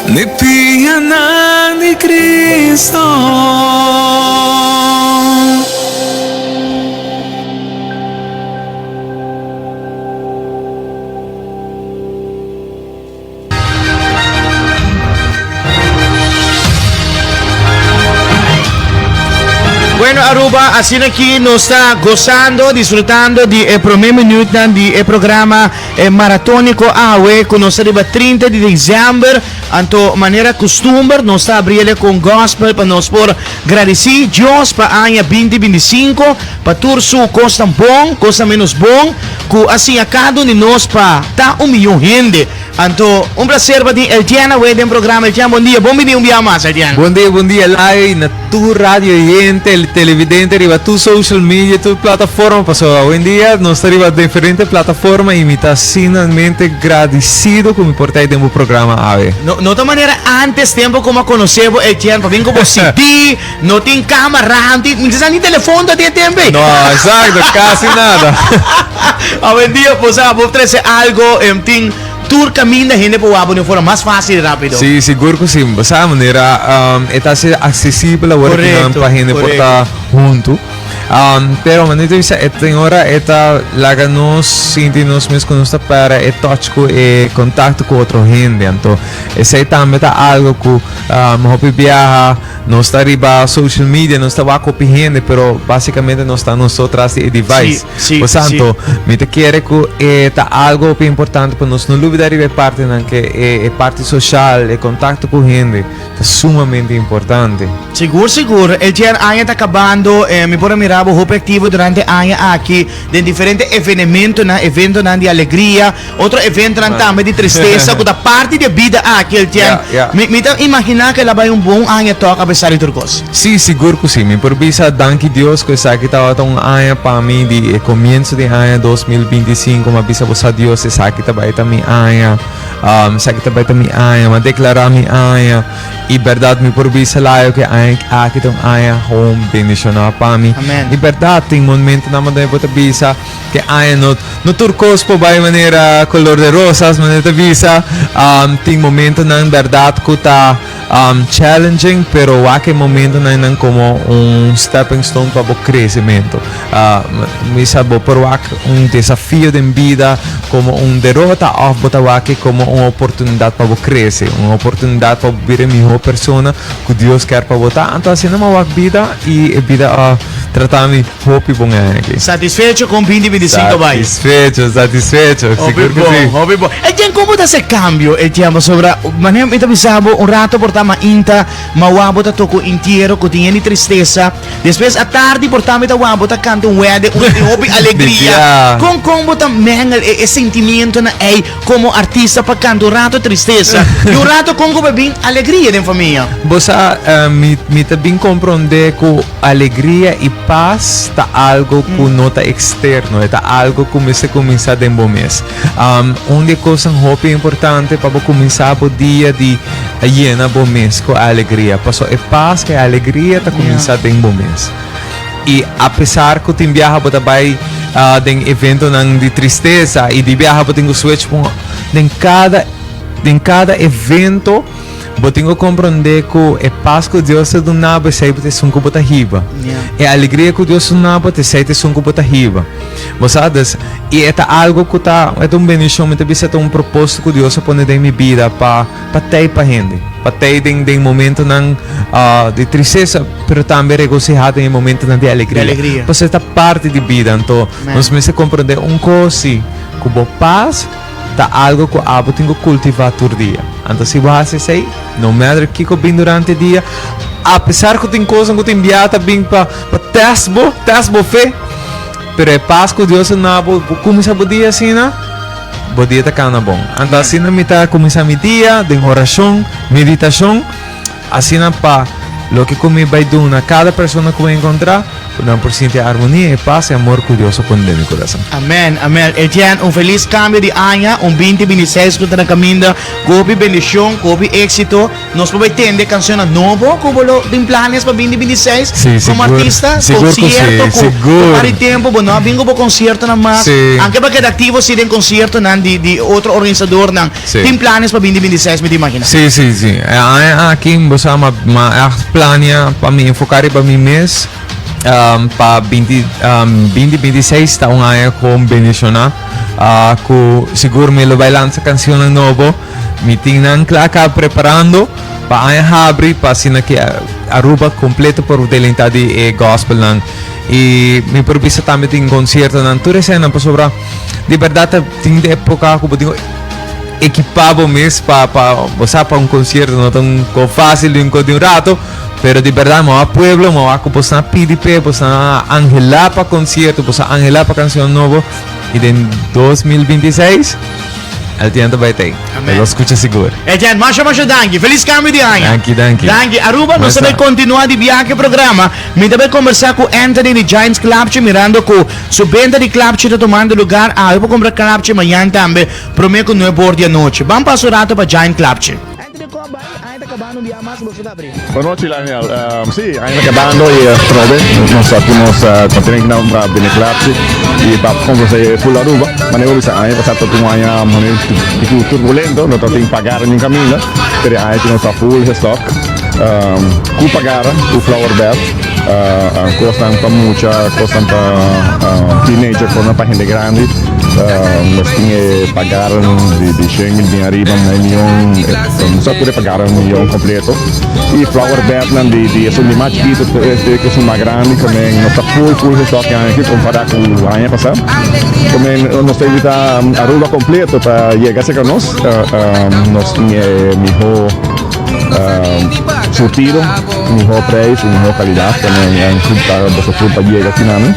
N'e pianan di Cristo. Bueno Aruba, asina aki nos ta gozando, disfrutando di e prome minuutnan di e programa e maratónico awe ku nos ta riba 30 di december. Anto manera costumber nos ta abriele con gospel pa nos por Gradisí Dios pa aña binti 25, pa tur su kosnan bon, kosnan ménos bon, ku a siña kada un di nos pa ta un mihó hende. Anto, un plaser pa tin Eltienne awe den programa. Eltienne, bon dia. Bon bini un bia mas, Eltienne. Bon dia, bon dia Lai, na tur radio oyente, televidente riba tur social media, tur plataforma, pasobra awendia nos ta riba diferente plataforma y mi ta asinamente gradisido ku mi por ta ei den bo programa awe. No, no ta manera antes tempo como a conoce bo Etienne, pa bin cu bo CD, no tin camera, no tin, mi sa ni telefon ta tin e tempo ey. No, exacto, casi nada. Awendia bo sa, bo trece algo, em tin tur caminda hende por wak bo di un forma mas facil y rapido. Sí, sigur cu sí. Bo sa manera e ta haci accesibel awor cu nan pa hende por ta hunto. Pero manera ta bisa e tin ora e ta laga nos sinti nos mes ku nos ta pèrdè e touch ku e kontakto ku otro hende. Anto esei tambe ta algo ku hopi biaha nos ta riba social media, nos ta wak hopi hende, pero basikamente nos ta nos so tras di e device. Por tanto, mi ta kere ku e ta algo hopi importante pa nos no lubida riba e partinan ke e parti social, e kontakto ku hende. Ta sumamente importante. Sigur sigur, el djer aña ta kabando, mi por a mira bo hopi aktivo durante aña aki den diferente evenementonan, eventonan di alegria, otro eventonan tambe di tristesa ku ta parti di e bida aki el djer. Mi mi ta imaginá ku el a bai un bon aña tòg apesar di tur kos. Sí, sigur ku sí. Mi por bisa danki Dios ku esaki tabata un aña pa mi di e komienso di aña 2025, mi a bisa bo sa Dios esaki ta bai ta mi aña. Esaki ta bai ta mi aña, mi a deklará mi aña. I bèrdat mi por bisa layo ku e aña aki ta un aña hoon bendishoná pa mi. Amen. I bèrdat tin momentonan bo ta bisa ku e aña no no tur kos por bai manera kolor de rosas manera ta bisa. Tin momentonan bèrdat ku ta challenging pero wak e momentonan nan komo un stepping stone pa bo kresementu. Mi sa bo por wak un desafio den bida komo un derota òf bo ta wak e komo un oportunidat pa bo krese, un oportunidat pa bo bira e mihó persona ku Dios kier pa bo ta. Anto asina mi a wak bida i e bida a trata mi hopi bon aki. Satisfecho kon binti 25 bai? Satisfecho, satisfecho, sigur ku si. Hopi bon, hopi bon. Etienne, kon bo ta hasi e kambio, Etienne? Pasobra manera mi ta bisa bo un rato por ta mainta, mawa bo ta toka un intiero ku tin hende tristesa. Despues atardi por ta mi ta wak bo ta kanta un wede unda tin hopi alegria. Kon kon bo ta mengel e e sentimientonan ei komo artista pa kanta un rato tristesa i un rato kon ku bo bin alegria den famia? Bo sa mi mi ta bin komprondé ku alegria i pas ta algo ku no ta eksterno, e ta algo ku mester kuminsá den bo mes. Un di e kosnan hopi importante pa bo kuminsá bo dia di yena bo mes ku alegria, pasobra e pas ku e alegria ta kuminsá den bo mes. I apesar ku tin biaha bo ta bai den eventonan di tristesa i di biaha bo tin ku switch den kada den kada evento, Bo tin ku komprondé ku e pas ku Dios ta duna bo esei ta esun ku bo ta hiba. E alegria ku Dios duna bo ta esei ta esun ku bo ta hiba. Bo sa? Dus, i e ta algu ku ta, e ta un bendishon, mi ta bisa e ta un propósito ku Dios a pone den mi bida pa pa tei pa hende, pa tei den den momentonan di tristesa, pero tambe regosihá den e momentonan di alegria. Pasobra e ta parti di bida. Anto nos mester komprondé un kos si, ku bo pas. Ta algo ku abo tin ku kultivá tur dia. Anto si bo hasi esei, no matter kiko bin durante dia, apesar ku tin kosnan ku tin bia ta bin pa pa tèst bo, tèst bo fe, pero e pas ku Dios a duna bo, bo kuminsá bo dia asina, bo dia ta kana bon. Anto asina mi ta kuminsá mi dia den orashon, meditashon, asina pa. Loke ku mi bai duna kada persona ku mi enkontrá, ku nan por sinti e armonia, e pas, e amor ku Dios a pone den mi kurason. Amen, amen. Etienne, un felis kambio di aña, un binti binti seis ku ta na kaminda, ku hopi bendishon, ku hopi éksito. Nos por bai tende cancionnan nobo cu bo lo tin planes pa binti 26 Sí, como sigur. artista? Sigur cu sí, Concierto cu sigur. un par di tempo bo no a bin cu bo conciertonan mas. Sí. Aunke bo a keda activo sí den conciertonan di di otro organisadornan. Sí. Tin planes pa binti 26 mi ta imagina. Sí, sí, sí. E aña aki bo sa m'a m'a echt plania pa mi enfoca riba mi mes pa binti binti 26 ta un aña con bendiciona cu sigur mi lo bai lansa cancionnan nobo. Mi tin nan kla ka preparando pa aña habri pa asina ki Aruba completo por delenta di e gospelnan. Y mi por bisa tambe tin conciertonan tur eseinan pasobra di berdad ta tin di epoca ku bo tin ekipa bo mes pa pa bo sa pa un concierto no ta un ko fácil di un ko di un rato pero di berdad mi a pueblo mi a wak ku boso a pidi p'e boso a anhela pa concierto boso a anhela pa cancion nobo y den 2026 El tiempo bai tei. Amen. Lo scucha sigur. Etienne, masha masha danki. Feliz cambio di aña. Danki, danki. Danki. Aruba, nos ta bay continua di biaha programa. Mi ta bay conversa cu Anthony di Giants Klapchi, mirando cu su benta di klapchi ta tomando lugar. Awe por compra klapchi, mañan tambe, prome cu nuebe or di anochi. Ban pasa un rato pa Giant Klapchi. Anthony, con a bay? Aña ta cabando un dia mas, boso ta abri. Bon nochi Lionel, si aña ta kabando y atrobe nos ta ku nos kontinente pa bini klapchi y pa komprose full Aruba. Manera bo bisa aña pasa ta un aña un turbulento, no ta tin pagar ningun kaminda, pero e aña aki nos ta full gestock ku pagar, ku flower bed, kosnan pa mucha, kosnan pa teenager, kosnan pa hende grandi. Nos tin e pagar di shen mil bin ariba, mei mion. Nos a pudi pagar un mion completo. Y flower bednan di di esun di mas chikito te esun mas grandi también nos ta full full gestock aña aki compara cu aña pasa. También nos ta invita Aruba completo pa yega cerca nos. Nos tin e miho surtido, miho prijs y miho calidad también pa boso tur pa yega aki nan.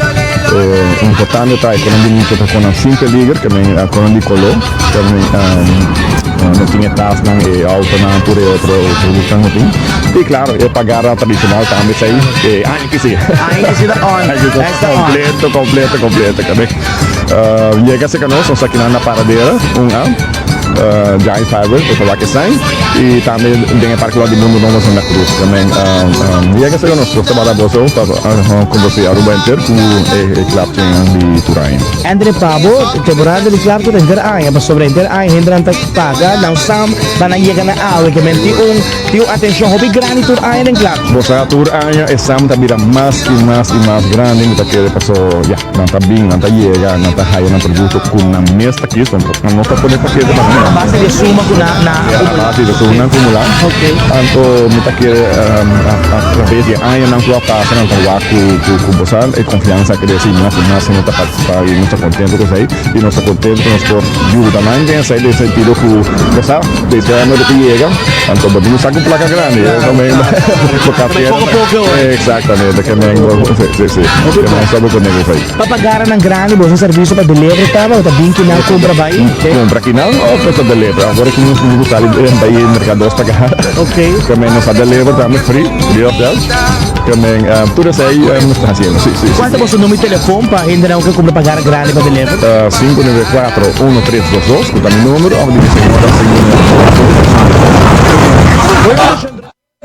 Importante ta e conan di mucha ta conan sin peliger, conan di color. No tin e tasnan, e autonan, tur e otro productonan no tin. Y claro, e pagara tradicional tambe ta ahí. E aña que si. Aña que si ta on. Aña que si ta completo, completo, completo. Yega cerca nos, nos ta aki na Paradera, un A, Giant Fiber, por favor que sign. Y tambe den e parke di Mundo Nobo Santa Cruz. También yega cerca nos, nos ta bada boso pa conversi Aruba enter cu e klapchen di tur aña. Entre pa bo, temporada di klapchi ta henter aña, pasobra henter aña hendenan ta paga nan sam pa nan yega na awe, ke men tin un tin un atenshon hopi grandi tur aña den klapchi. Bo sa tur aña e sam ta bira mas i mas i mas grandi, mi ta kere paso ya, nan ta bin, nan ta yega, nan ta haya nan produkto ku nan mes ta kis, nan no ta pone pakete pa nan. A base di e suma ku nan a A base di e suma nan akumulá. Anto mi ta kere a traves di e añanan ku a pasa nan ta wak ku bo sa e konfiansa a krese i mas i mas hende ta partisipá i nos ta kontento ku esei i nos ta kontento ku nos por yuda nan den esei den sentido ku bo sa desember ta yega anto bo tin un saku plaka grandi bo kartera eksaktamente ke men bo si si si ke men sa bo pone ku esei. Pa pagaranan grandi bo tin servisio pa delivery taba bo ta bin kinan kumpra bai? Kumpra kinan of nos ta deliver awor aki nos tin ku sali bai merkados pa gana ke men nos ta deliver tambe free free of charge. Ke men tur esei nos ta hasiendo, si, si, si. Cual ta boso numero di telefon pa hendenan ku ke kumpra pagar grandi pa deliver? 594-1322, ku ta mi numero, of di mi señora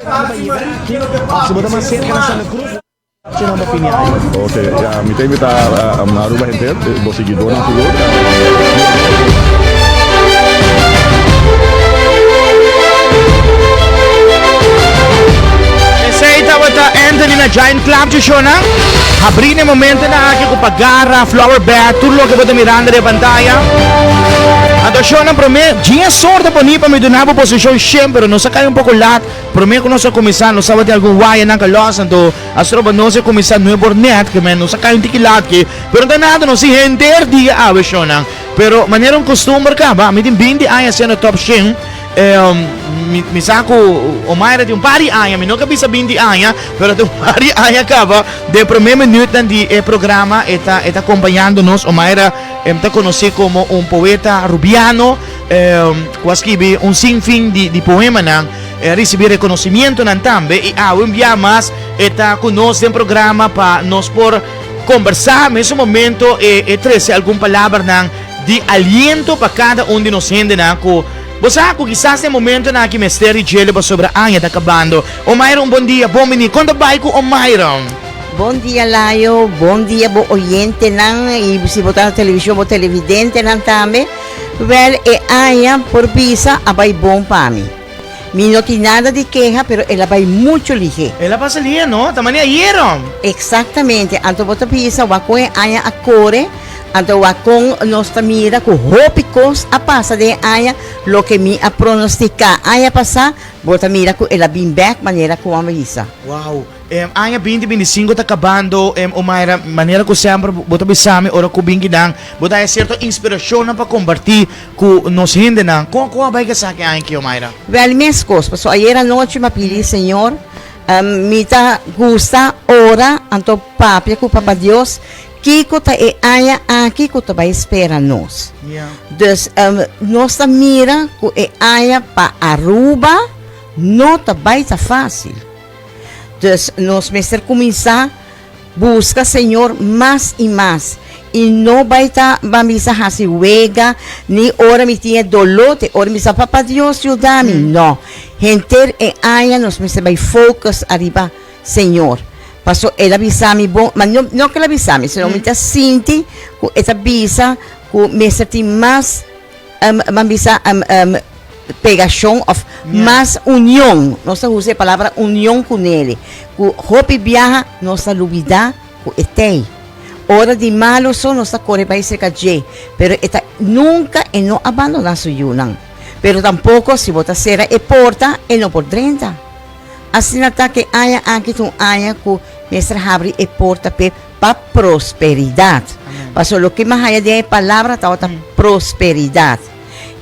594. Si bo ta mas serka na Santa Cruz, su nomber fini aña. Ok, ya, mi ta invita Aruba henter, bo siguidornan sigur. Esey tabata Anthony na Giant Klapchi shownan. Habri na e momentonan aki ku pagara, flower bed, tur loke bo ta mirando den pantaya. Anto shownan prome djin e sorto poni pa mi duna bo posishon shen pero nos a kai un poko lat. Prome ku nos a kuminsá nos tabatin algun wayanan ka los anto a stroba nos e kuminsá nuebe or nèt ke men nos a kai un tiki lat ki pero no ta nada nos tin henter dia awe shownan. Pero manera un kustumber kaba mi tin binti aña siendo top shen. Mi sa ku Omaira tin un par di aña, mi no ke bisa binti aña, pero tin un par di aña kaba den promé minütnan di e programa e ta e ta kompañando nos. Omaira ta konosí komo un poeta rubiano ku a skibi un sinfin di di poemanan. El a risibí rekonosimientonan tambe i awe un bia mas e ta ku nos den programa pa nos por kombersá. Mesun momento e e trese algun palabranan di aliento pa kada un di nos hendenan ku bo sa ku kisas den momentonan aki mester di djele pasobra aña ta kabando. Omaira un bon dia, bon bini. Kon ta bai ku Omaira? Bon dia Layo, bon dia bo oyentenan i si bo ta na televishon bo televidentenan tambe. Wèl e aña por bisa a bai bon pa mi. Mi no tin nada di keha pero el a bai mucho lihé. El a pasa lihé no, ta manera ayera. Exactamente, anto bo ta bisa wak kon e aña a kore, anto wak kon nos ta mira ku hopi kos a pasa den e aña, loke mi a pronostica aña pasá, bo ta mira ku el a bin bèk manera ku a bisa. Wow, aña binti binti sinku ta kabando, Omaira, manera ku semper bo ta bisa mi ora ku bin kinan, Bo ta haya sierto inspirashonnan pa kompartí ku nos hendenan. Kon kon a bai ku esaki aña aki, Omaira? Wèl, meskos, pasobra ayer anochi mi a pidi Señor, mi ta gusta ora anto papia ku Papa Dios kiko ta e aña aki ku ta bai spera nos. Dus, nos ta mira ku e aña pa Aruba no ta bai ta fásil. Dus, nos mester kuminsá Buska Señor mas i mas, i no bai ta ban bisa hasi wega, ni ora mi tin e doló, te ora mi sa Papa Dios yuda mi. No. Henter e aña nos mester bai focus ariba Señor. Paso El a bisa mi bon, ma no, no ke El a bisa mi, sino mi ta sinti ku E ta bisa ku mester tin mas ban bisa pegashon of mas union, nos ta usa e palabra union ku nele, ku hopi biaha nos ta lubida ku e tei. Ora di malu so nos ta kore bai serka dje, pero e ta nunka e no a bandoná su yunan. Pero tampoko si bo ta sera e porta e no por drenta. Asina ta ku e aña aki ta un aña ku mester habri e porta p'e pa prosperidat. Pasobra loke mi a haya den e palabra tabata prosperidat.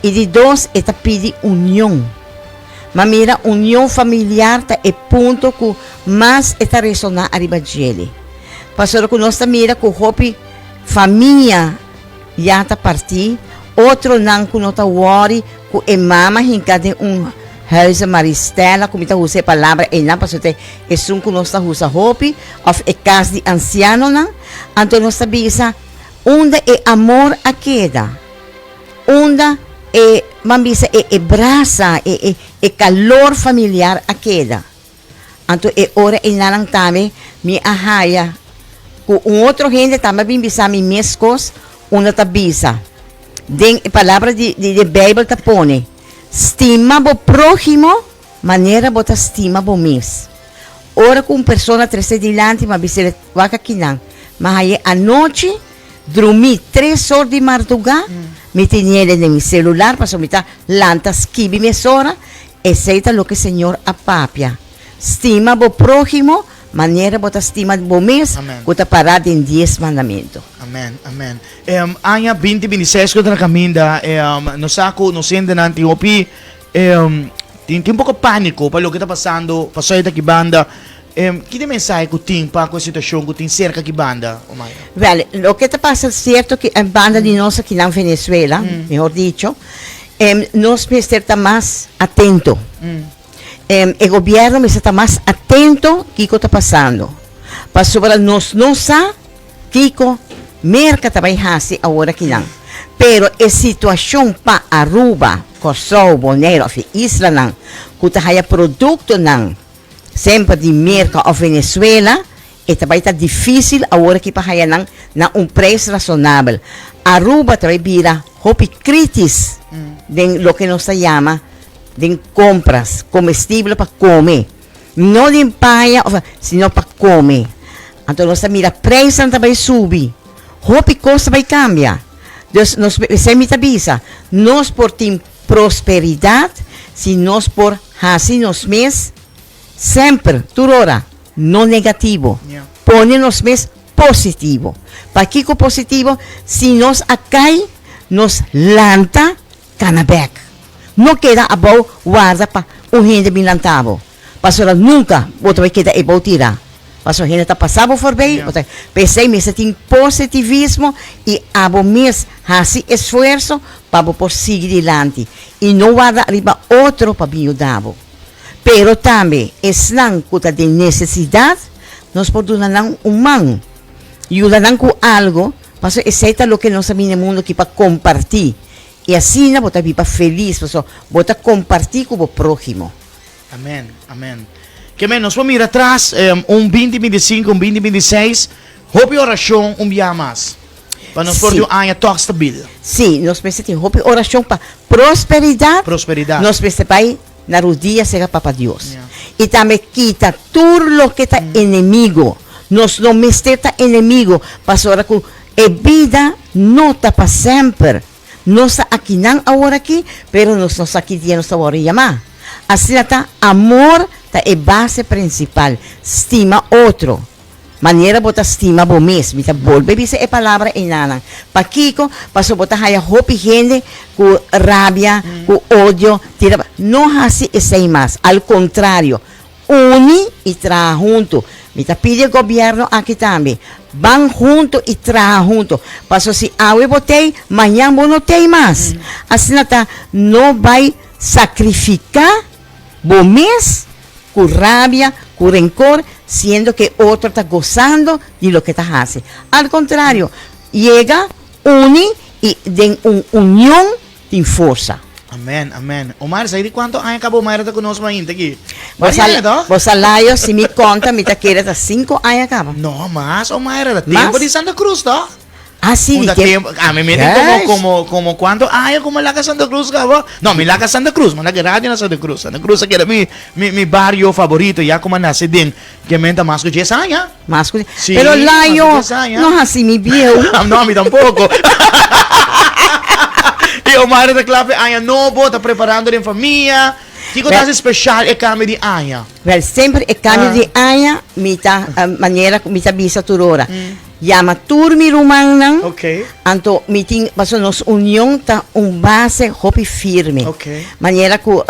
I di dos, e ta pidi union. Ma mira, union familiar ta e punto ku mas e ta resoná ariba djele. Pasobra ku nos ta mira ku hopi famia ya ta partí, otronan ku no ta wòri ku e mama hinká den un huize Maristella, ku mi ta usa e palabra einan pasobra ta esun ku nos ta usa hopi, òf e kas di ansianonan. Anto nos ta bisa, unda e amor a keda? Unda e, ban bisa, e e brasa, e e e kalor familiar a keda? Anto e ora einanan tambe mi a haya ku un otro hende tambe a bin bisa mi meskos, unda ta bisa, den e palabra di di di Beibel ta pone, Stima bo próhimo manera bo ta stima bo mes. Ora ku un persona trese dilanti mi a bis'el, Wak akinan, mi a haye anochi Drumí tres or di mardugá, mi teniele den mi celular pasobra mi ta lanta skibi mesora, esei ta loke Señor a papia. Stima bo próhimo manera bo ta stima bo mes, ku ta pará den dies mandamentu. Amen, amen. Aña binti binti seis ku ta na kaminda, nos sa ku nos hendenan tin hopi, tin un poko pániko pa loke ta pasando pasobra aki banda. Ki ta e mensahe ku tin pa ku e situashon ku tin serka ki banda, Omaira? Wèl, loke ta pasa sierto ki e banda di nos aki nan Venezuela, mehor dicho, nos mester ta mas atento. E gobièrnu mester ta mas atento kiko ta pasando. Pasobra nos no sa kiko Merka ta bai hasi awor akinan. Pero e situashon pa Aruba, Kòrsou, Boneiru òf e islanan ku ta haya produktonan Semper di Merka òf Venezuela, e ta bai ta difísil awor aki pa haya nan na un preis rasonabel. Aruba ta bai bira hopi krítis den loke nos ta yama den kompras, komestibel pa kome. No den paña òf, sino pa kome. Anto nos ta mira preisnan ta bai subi, hopi kos ta bai kambia. Dus nos, esei mi ta bisa, nos por tin Prosperidat si nos por hasi nos mes semper, tur ora, no negativo. Pone nos mes positivo. Pakiko positivo? Si nos a kai, nos lanta kana bek. No keda abou warda pa un hende bin lanta bo. Pasobra nunka bo ta bai keda ebou tira. Pasobra hende ta pasa bo forbei, bo ta P'esei mester tin positivismo i abo mes hasi esfuerso pa bo por sigui dilanti i no warda riba otro pa bin yuda bo. Pero tambe esnan ku ta den nesesidat, nos por duna nan un man, yuda nan ku algu, pasobra esei ta loke nos a bini e mundu aki pa kompartí. I asina bo ta biba felis, pasobra bo ta kompartí ku bo próhimo. Amen, amen. Ke men nos por mira atras un binti 25, un binti 26, hopi orashon un bia mas. Pa nos por tin un aña tòg stabil. Sí, nos mester tin hopi orashon pa prosperidat. Prosperidat. Nos mester bai na rudia serka Papa Dios. I tambe kita tur loke ta enemigo. Nos no mester ta enemigo, pasobra ku e bida no ta pa semper. Nos ta akinan aworakí, pero nos no sa ki dia nos ta wòrdu yamá. Asina ta, amor ta e base prinsipal. Stima otro. Manera bo ta stima bo mes. Mi ta bolbe bisa e palabra einanan. Pakiko? Pasobra bo ta haya hopi hende ku rabia, ku odio, tira pa. No hasi esei mas. Al kontrario, uni i traha huntu. Mi ta pidi e gobièrnu aki tambe, ban huntu i traha huntu. Pasobra si awe bo t'ei, mañan bo no t'ei mas. Asina ta, no bai sakrifiká bo mes ku rabia, ku renkor, siendo ku e otro ta gosando di loke ta hasi. Al kontrario, yega, uni i den un union tin forsa. Amen, amen. Omar, sa di kuantu aña kaba Omar ta ku nos mainta aki? Bo sa, bo sa Layo, si mi konta mi ta kere ta sinku aña kaba. No, mas Omar, ta tempu di Santa Cruz, toch? Ah, sí, di tempo. A mi mete como, como, como cuánto años como laga Santa Cruz, cabo? No, mi laga Santa Cruz, mi laga radio na Santa Cruz. Santa Cruz keda mi, mi, mi barrio favorito, ya como nace den, que menta mas ku 10 años. Mas ku Sí, Pero mas ku Layo, 10 años. no hasi mi bieu. no, a mi tampoco. Y Omar ta kla pa aña nobo, ta preparando den famia. Kiko ta hasi special e cambio di aña? Wel, semper e cambio di aña mi ta manera ku mi ta bisa tur ora. Yama tur mi rumannan, anto mi tin, pasobra nos union ta un base hopi firme. Manera ku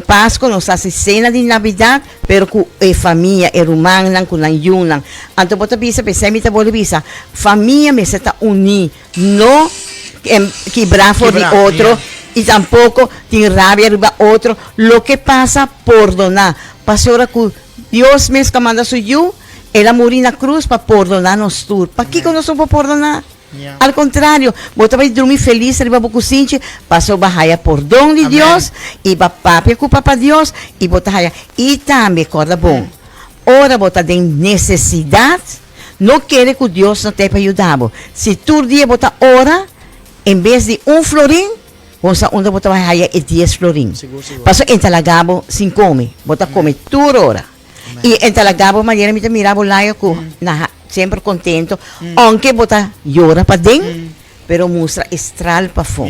Pasko nos hasi sena di Navidat, pero ku e famia, e rumannan ku nan yunan. Anto bo ta bisa, p'esei mi ta bolbe bisa, famia mester ta uní, no kibrá for di otro i tampoko tin rabia riba otro. Loke pasa, pordoná. Pasobra ku Dios mes ku a manda su Yu, El a muri na krus pa pordoná nos tur. Pakiko nos no por pordoná? Al kontrario, bo ta bai drumi felis riba bo kusinchi pasobra bo a haya pordon di Dios i bo a papia ku Papa Dios i bo ta haya. I tambe, kòrda bon, ora bo ta den nesesidat, no kere ku Dios no ta ei pa yuda bo. Si tur dia bo ta ora, en bes di un florin, Bo sa unda bo ta bai haya e dies florin. Pasobra e ta laga bo sin kome. Bo ta kome tur ora. I e ta laga bo manera mi ta mira bo layo ku na semper kontento. Ounke bo ta yora paden, pero mustra e stral pafó.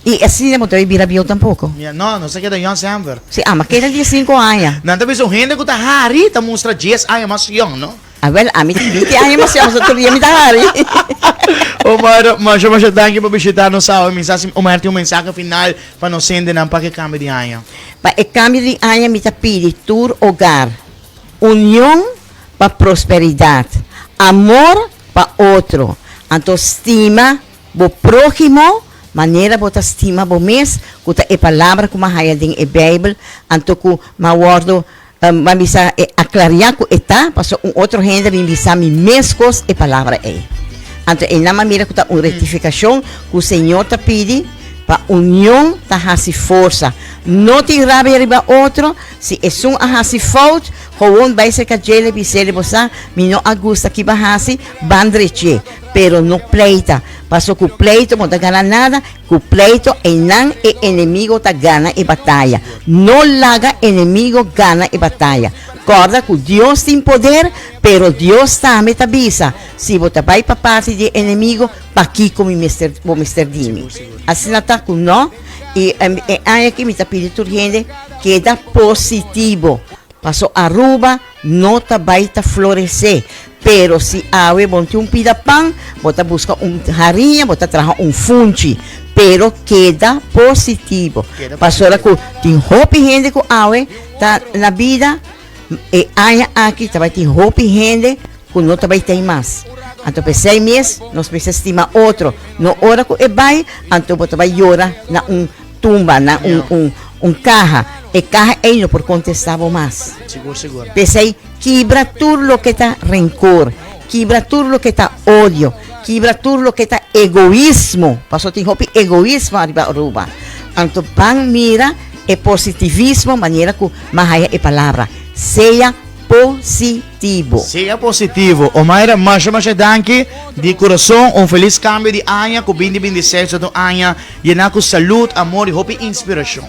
I asina bo ta bai bira bieu tampoko. No, nos ta keda yòn semper. Si, ama keda diesinko aña. Nan ta bisa un hende ku ta hari ta mustra dies aña mas yòn, no? Awel, ami ta binti aña mas yòn, so tur dia mi ta hari. Omar, masha masha danki pa bishita nos awe. Mi sa si Omar tin un mensahe final pa nos hendenan pa ke kambio di aña. Pa e kambio di aña mi ta pidi tur hogar, union pa prosperidat, amor pa otro, anto stima bo próhimo manera bo ta stima bo mes, ku ta e palabra ku mi a haya den e Beibel, anto ku mi a wòrdu Bo a bisa e aclaria cu e ta, pasobra un otro hende a bin bisa mi mescos e palabra ey. Anto eynan mi a mira cu ta un rectificacion cu Señor ta pidi pa union ta haci forsa. No tin rabia riba otro, si esun a haci fout, gewoon bay cerca djele bisele bo sa mi no a gusta ki bo a haci, ban dreche. Pero no pleita, pasobra cu pleito bo no ta gana nada, Ku pleito einan e enemigo ta gana e bataya. No laga enemigo gana e bataya. Kòrda ku Dios tin poder, pero Dios tambe ta bisa, Si bo ta bai pa parti di e enemigo, pakiko mi mester bo mester di mi? Asina ta ku no. I e aña aki mi ta pidi tur hende keda positivo. Paso Aruba no ta bai ta floresé, pero si awe bo no tin un pida pan, bo ta buska un hariña, bo ta traha un funchi, pero keda positivo. Pasobra ku tin hopi hende ku awe ta na bida, e aña aki ta bai tin hopi hende ku no ta bai ten mas. Anto p'esei mes nos mester stima otro, no ora ku e bai, anto bo ta bai yora na un tumba, na un un kaha. E kaha ei no por kontestá bo mas. Sigur, sigur. P'esei, kibra tur loke ta renkor, kibra tur loke ta odio, kibra tur loke ta egoismo, pasobra tin hopi egoismo ariba Aruba. Anto ban mira e positivismo manera ku m'a haya e palabra, sea positivo. Sea positivo. Omaira, masha masha danki di kurason. Un felis kambio di aña ku binti 26 ta un aña yená ku salud, amor i hopi inspirashon.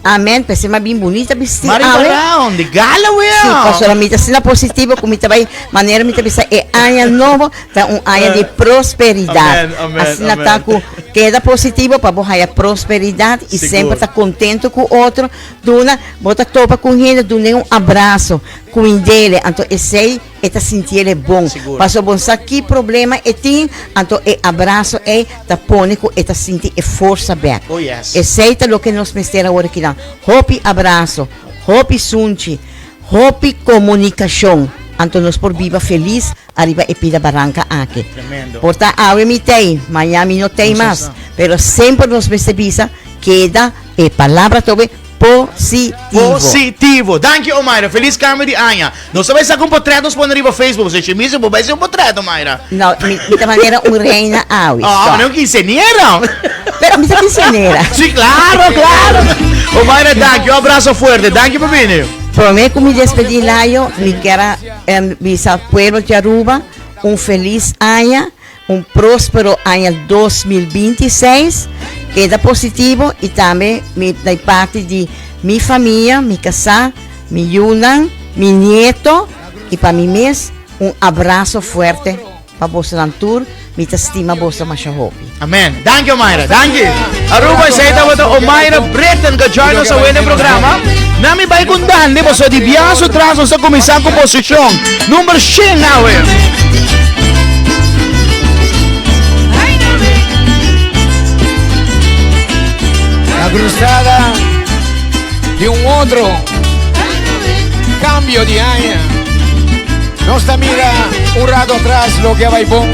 Amen, p'esei m'a bin bunita bistí Mari awe. Brown, di gala wea. Sí, pasobra mi ta asina positivo ku mi ta bai, manera mi ta bisa e aña nobo ta un aña di prosperidat. Amen, amen, Asina ta amen. ku keda positivo pa bo haya prosperidat i Sigur. semper ta kontento ku otro. Duna, bo ta topa ku un hende, dun'é un abraso, kuind'é, anto esei e ta sintiel e bon. Sigur. Pasobra bo sa ki problema e tin, anto e abraso ei ta pone ku e ta sinti e forsa bèk. Oh yes. Esei ta loke nos mester awor akinan. Hopi abraso, hopi sunchi, hopi komunikashon, anto nos por biba felis ariba e pida baranka aki. Tremendo. Por ta awe mi t'ei, maña mi no t'ei Nos no mas. sa. Pero semper nos mester bisa, keda e palabra tobe positivo. Positivo. Danki Omaira, felis kambio di aña. Nos ta bai saka un potret nos pone riba Facebook. Pasobra Shemisa bo bai hasi un potret Omaira. No, mi, mi ta manera un reina awe. Oh, Stop. manera un quinceañera. Pero mi ta quinceañera. Sí, claro, claro. Omaira, danki. Un abrazo fuerte. Danki pa bini. Prome ku mi despedí Layo, mi kier a bisa pueblo di Aruba un felis aña. Un prospero aña 2026, keda positivo y tambe mi ta parti di mi famia, mi casá, mi yunan, mi nieto y pa mi mes un abrazo fuerte pa bosonan tur, mi ta stima boso masha hopi. Amen. Danki Omaira, danki. Aruba esei tabata Omaira Britten ku a join nos awe den programa. Na mi bai ku Dande pasobra di biaha su tras nos ta kuminsá ku posishon number shen awe. La cruzada di un otro cambio di aña. Nos ta mira un rato atras loke a bai bon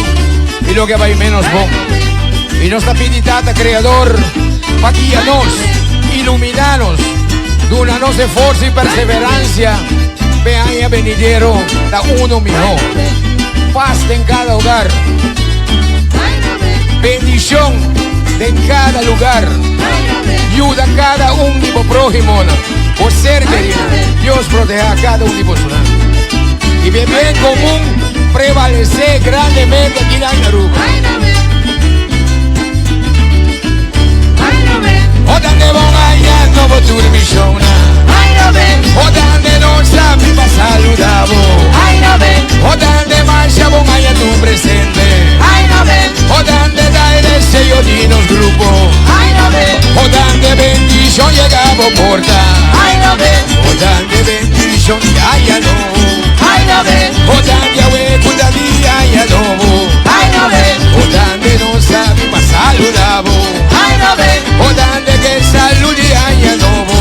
y loke a bai menos bon. Y nos ta pidi Tata Creador pa guia nos, ilumina nos, duna nos e forsa y perseverancia p'e aña benidero ta uno miho. Paz den cada hogar. Bendicion den cada lugar. Yuda cada un di bo próhimonan, bo ser kerinan. Dios proteha cada un di bosonan. Y p'e bien comun prevalece grandemente aki na Aruba. O dande bon aña nobo tur misionnan. O dande nos sabi pa saluda bo. O dande masha bon aña tu presente. O dande da e deseo di nos grupo. O dande bendicion yega bo porta. O dande bendicion di aña nobo. O dande awe cu ta di aña nobo. O dande nos sabi pa saluda bo. O dande ke salud di aña nobo.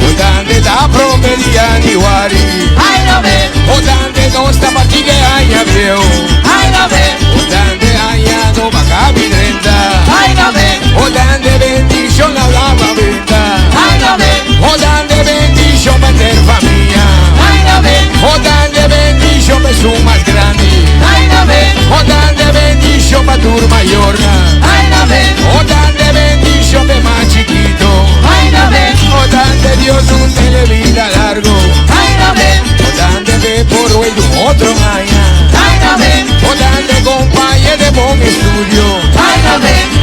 O dande ta prome di januari. O dande nos ta parti ke aña bieu. O dande aña nobo a cabi drenta. O dande bendicion a lava benta. O dande bendicion pa ter famia. O dande bendicion pa esun mas grandi. O dande bendicion pa tur mayornan. O dande bendicion pa e mas chikito. O dande Dios un tele vida largo. O dande be por hoy un otro aña. O dande compañe de bon estudio.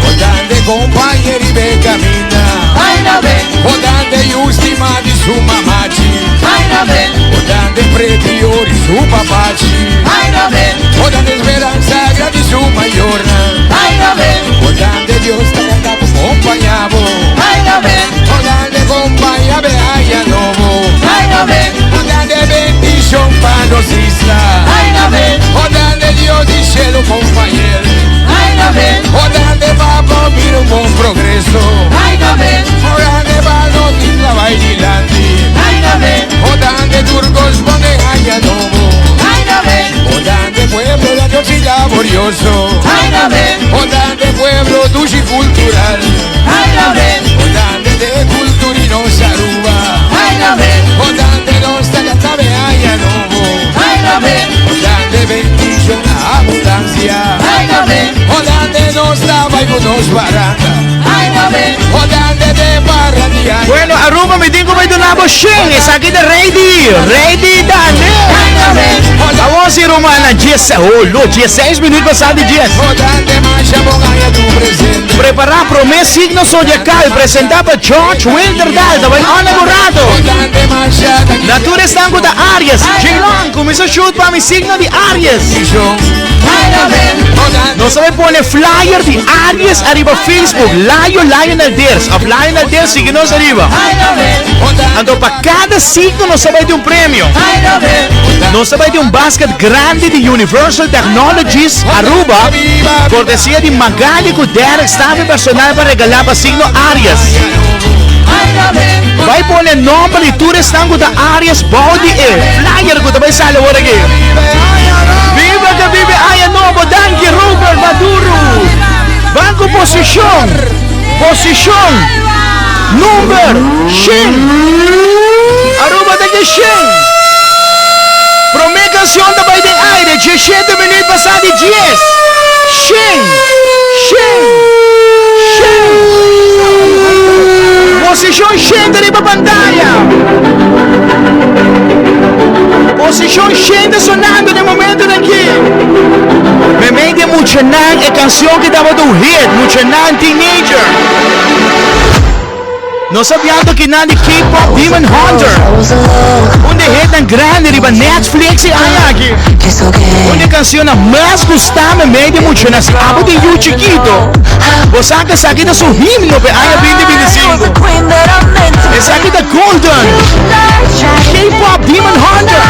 O dande compañe riba camina. O dande justima di su mamachi. O dande pretiori su papachi. O dande speranza grandi su mayornan. O dande Dios ta canta bo compaña bo. O dande compaña be aña nobo. O dande bendicion pa nos isla. O dande Dios di cielo compañero. O dande pa mira un bon progreso. O dande pa nos isla bai dilanti. O dande tur cos bon den aña nobo. O dande pueblo la Dios y laborioso. O dande pueblo dushi cultural. O dande de cultura y nos Aruba. Aruba mi tin ku bai duna bo shen. Esaki ta ready. Ready dale. Awor si rumannan, dies, oh lo, dieseis minuut pasá di dies. Prepará promé signo zodiakal presentá pa George Winterdal ta bai on algun rato. Na tur esnan ku ta Aries, Jaylon kuminsá shoot pa mi signo di Aries. Nos ta bai pone flyer di Aries ariba Facebook, Layo Lionel Ders of Lionel Ders sigui nos ariba. Anto pa kada signo nos ta bai di un premio. Nos ta bai di un basket grandi di Universal Technologies Aruba, cortesia di Magali cu Derek staf y personal pa regala pa signo Aries. Bai pone nomber di tur esnan cu ta Aries bou di e flyer cu ta bai sali awor aki. Viva que vive aña nobo! Danki Robert Maduro! Ban cu posicion! Posicion! Number shen! Aruba ta ke shen! Prome cancion ta bai den aire diesshete minuut pasa di dies! Shen! Shen! Shen! Posicion shen ta riba pantaya! Posicion shen ta sonando den momentonan aki! Memey di e muchanan e cancion ki tabata un hit, muchanan teenager. Nos a biando kinan di K-pop Demon Hunter. Un di e hitnan grandi riba Netflix e aña aki. Un di e cancionnan mas gusta memey di muchanan. Si abo tin yu chikito, bo sa cu esaki ta su himno pa e aña 2025. Esaki ta Golden, K-pop Demon Hunter.